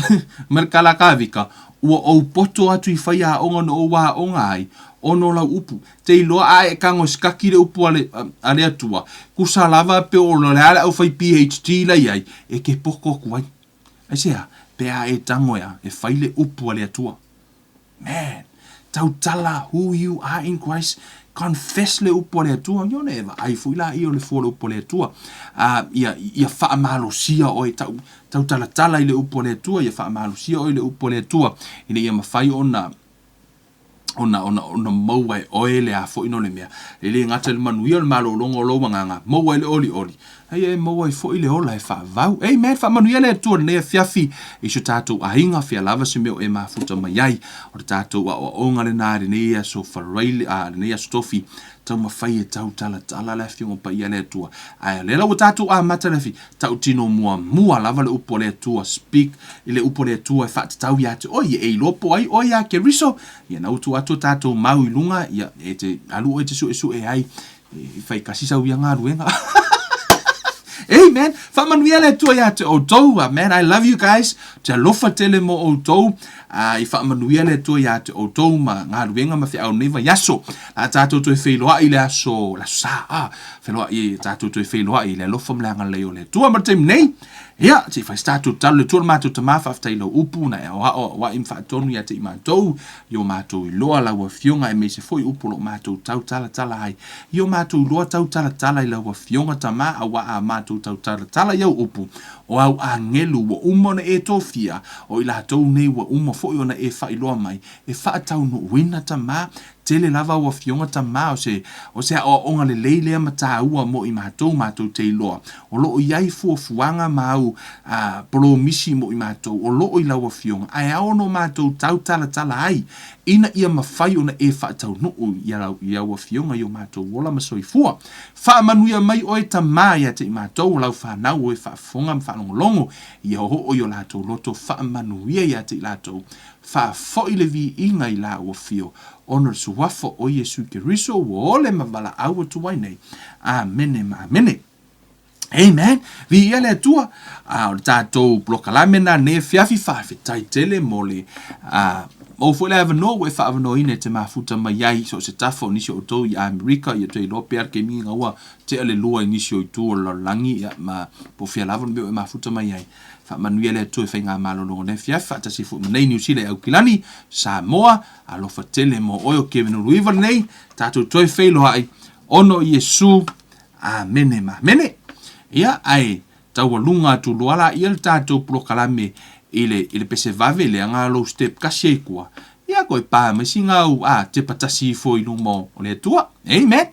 mai le kala a Kavika, Ua ou poto atu i faiaoga na ou aoga ai, ona o lau upu. Te iloa a e kago sikaki le upu a le, a le Atua, kusa lava pe o le a le au fai PhD la iai, e ke poto aku ai. Aisea? Pe a e tago ea, e fai le upu a le Atua. Man! Tautala who you are in Christ, confess le upu a le Atua, ia ona e vaai foi laia o le fua o le upu a le Atua. A, ia, ia faamalosia oe, tau, tautalatala i le upu a le Atua, ia faamalosia oe i le upu a le Atua, ina ia mafai ona, ona, ona, ona maua e oe le a foi no le mea. E le gata i le manuia o le malologa o lou agaga, maua ai le olioli, a ia e maua ai foi le ola e faavau. Amen! Faamanuia le Atua i lenei afiafi i so tatou aiga, fea lava se mea o e mafuta mai ai. O le tatou aoaoga lena i lenei aso Faraile, a, lenei aso Tofi, taumafai e tautalatala le Afioga Paia a le Atua. Ae o lea la ua tatou amata le afi, tautino muamua lava le upu a le Atua, speak i le upu a le Atua e faatatau ia te oe, ia e iloa po o ai oe ia Keriso, ia na utu atu o tatou mau i luga, ia e te alu oe e te suesue ai, e fai kasi sau ia galuega. Amen. Faamanuia le Atua ia te outou. Amen. I love you guys. Te alofa tele mo outou. I faamanuia le Atua ia te outou ma galuega ma feau nei vaiaso. A tatou toe feiloai i le aso, le aso Sa. Ah, feiloai, tatou toe feiloai i le alofa ma le agalelei o le Atua. Ma le taimi nei, ia, se i fai se tatou tatalo. Le Atua lo matou Tama, faafetai i lau upu na e aoao aoai ma faatonu ia te i matou, i o matou iloa lau Afioga aemaise foi upu o lo o matou tautalatala ai. I o matou iloa tautalatala i lau Afioga Tama, auā a matou tautalatala i au upu, O au agelu ua uma ona e tofia, o i latou nei ua uma foi ona e faailoa mai, e faataunuuina Tama, Tele lava au afioga tama o se o se aoaoga lelei lea ma taua mo i matou matou te iloa o lo o i ai fuafuaga ma au polomisi mo i matou o lo o i lau afioga ae ao ona o matou tautalatala ai ina ia mafai ona e faataunuu i lau i au afioga i o matou ola ma soifua. Faamanuia mai oe tama ia te i matou o lau fanau o e faafofoga ma faalogologo ia oo i o latou loto faamanuia ia te i latou Faafoi le viiga i la ua fio, ona o le Suafa o Iesu Keriso ua ole ma valaau atu ai nei. Amene ma amene. Amen. Viia le Atua. A o le tatou polokalame na nei afiafi, faafetai tele mo le a maua foi le avanoa ua e faaavanoaina e te mafuta mai ai i so o se tafa o nisi o outou i Amerika, ia toe iloa pea le taimi ina ua tea le lua i nisi o itu o le lalolagi, ia ma po o fea lava le mea ua e mafuta mai ai. Faamanuia le Atua i faigamalo o lenei afiafi faatasi foi ma nei Niu Sila i Aukilani, Samoa, alofa tele mo oe o Kevin Uluiva lenei, tatou toe feiloai ona o Iesu. Amene ma amene. Ia, ae taualuga atu loa laia le tatou polokalame i le, i le pese vave lea na lou step kasi ai tua, ia toe pa mai sina au, a, tepa tasi ifo i luma o le Atua. Amen.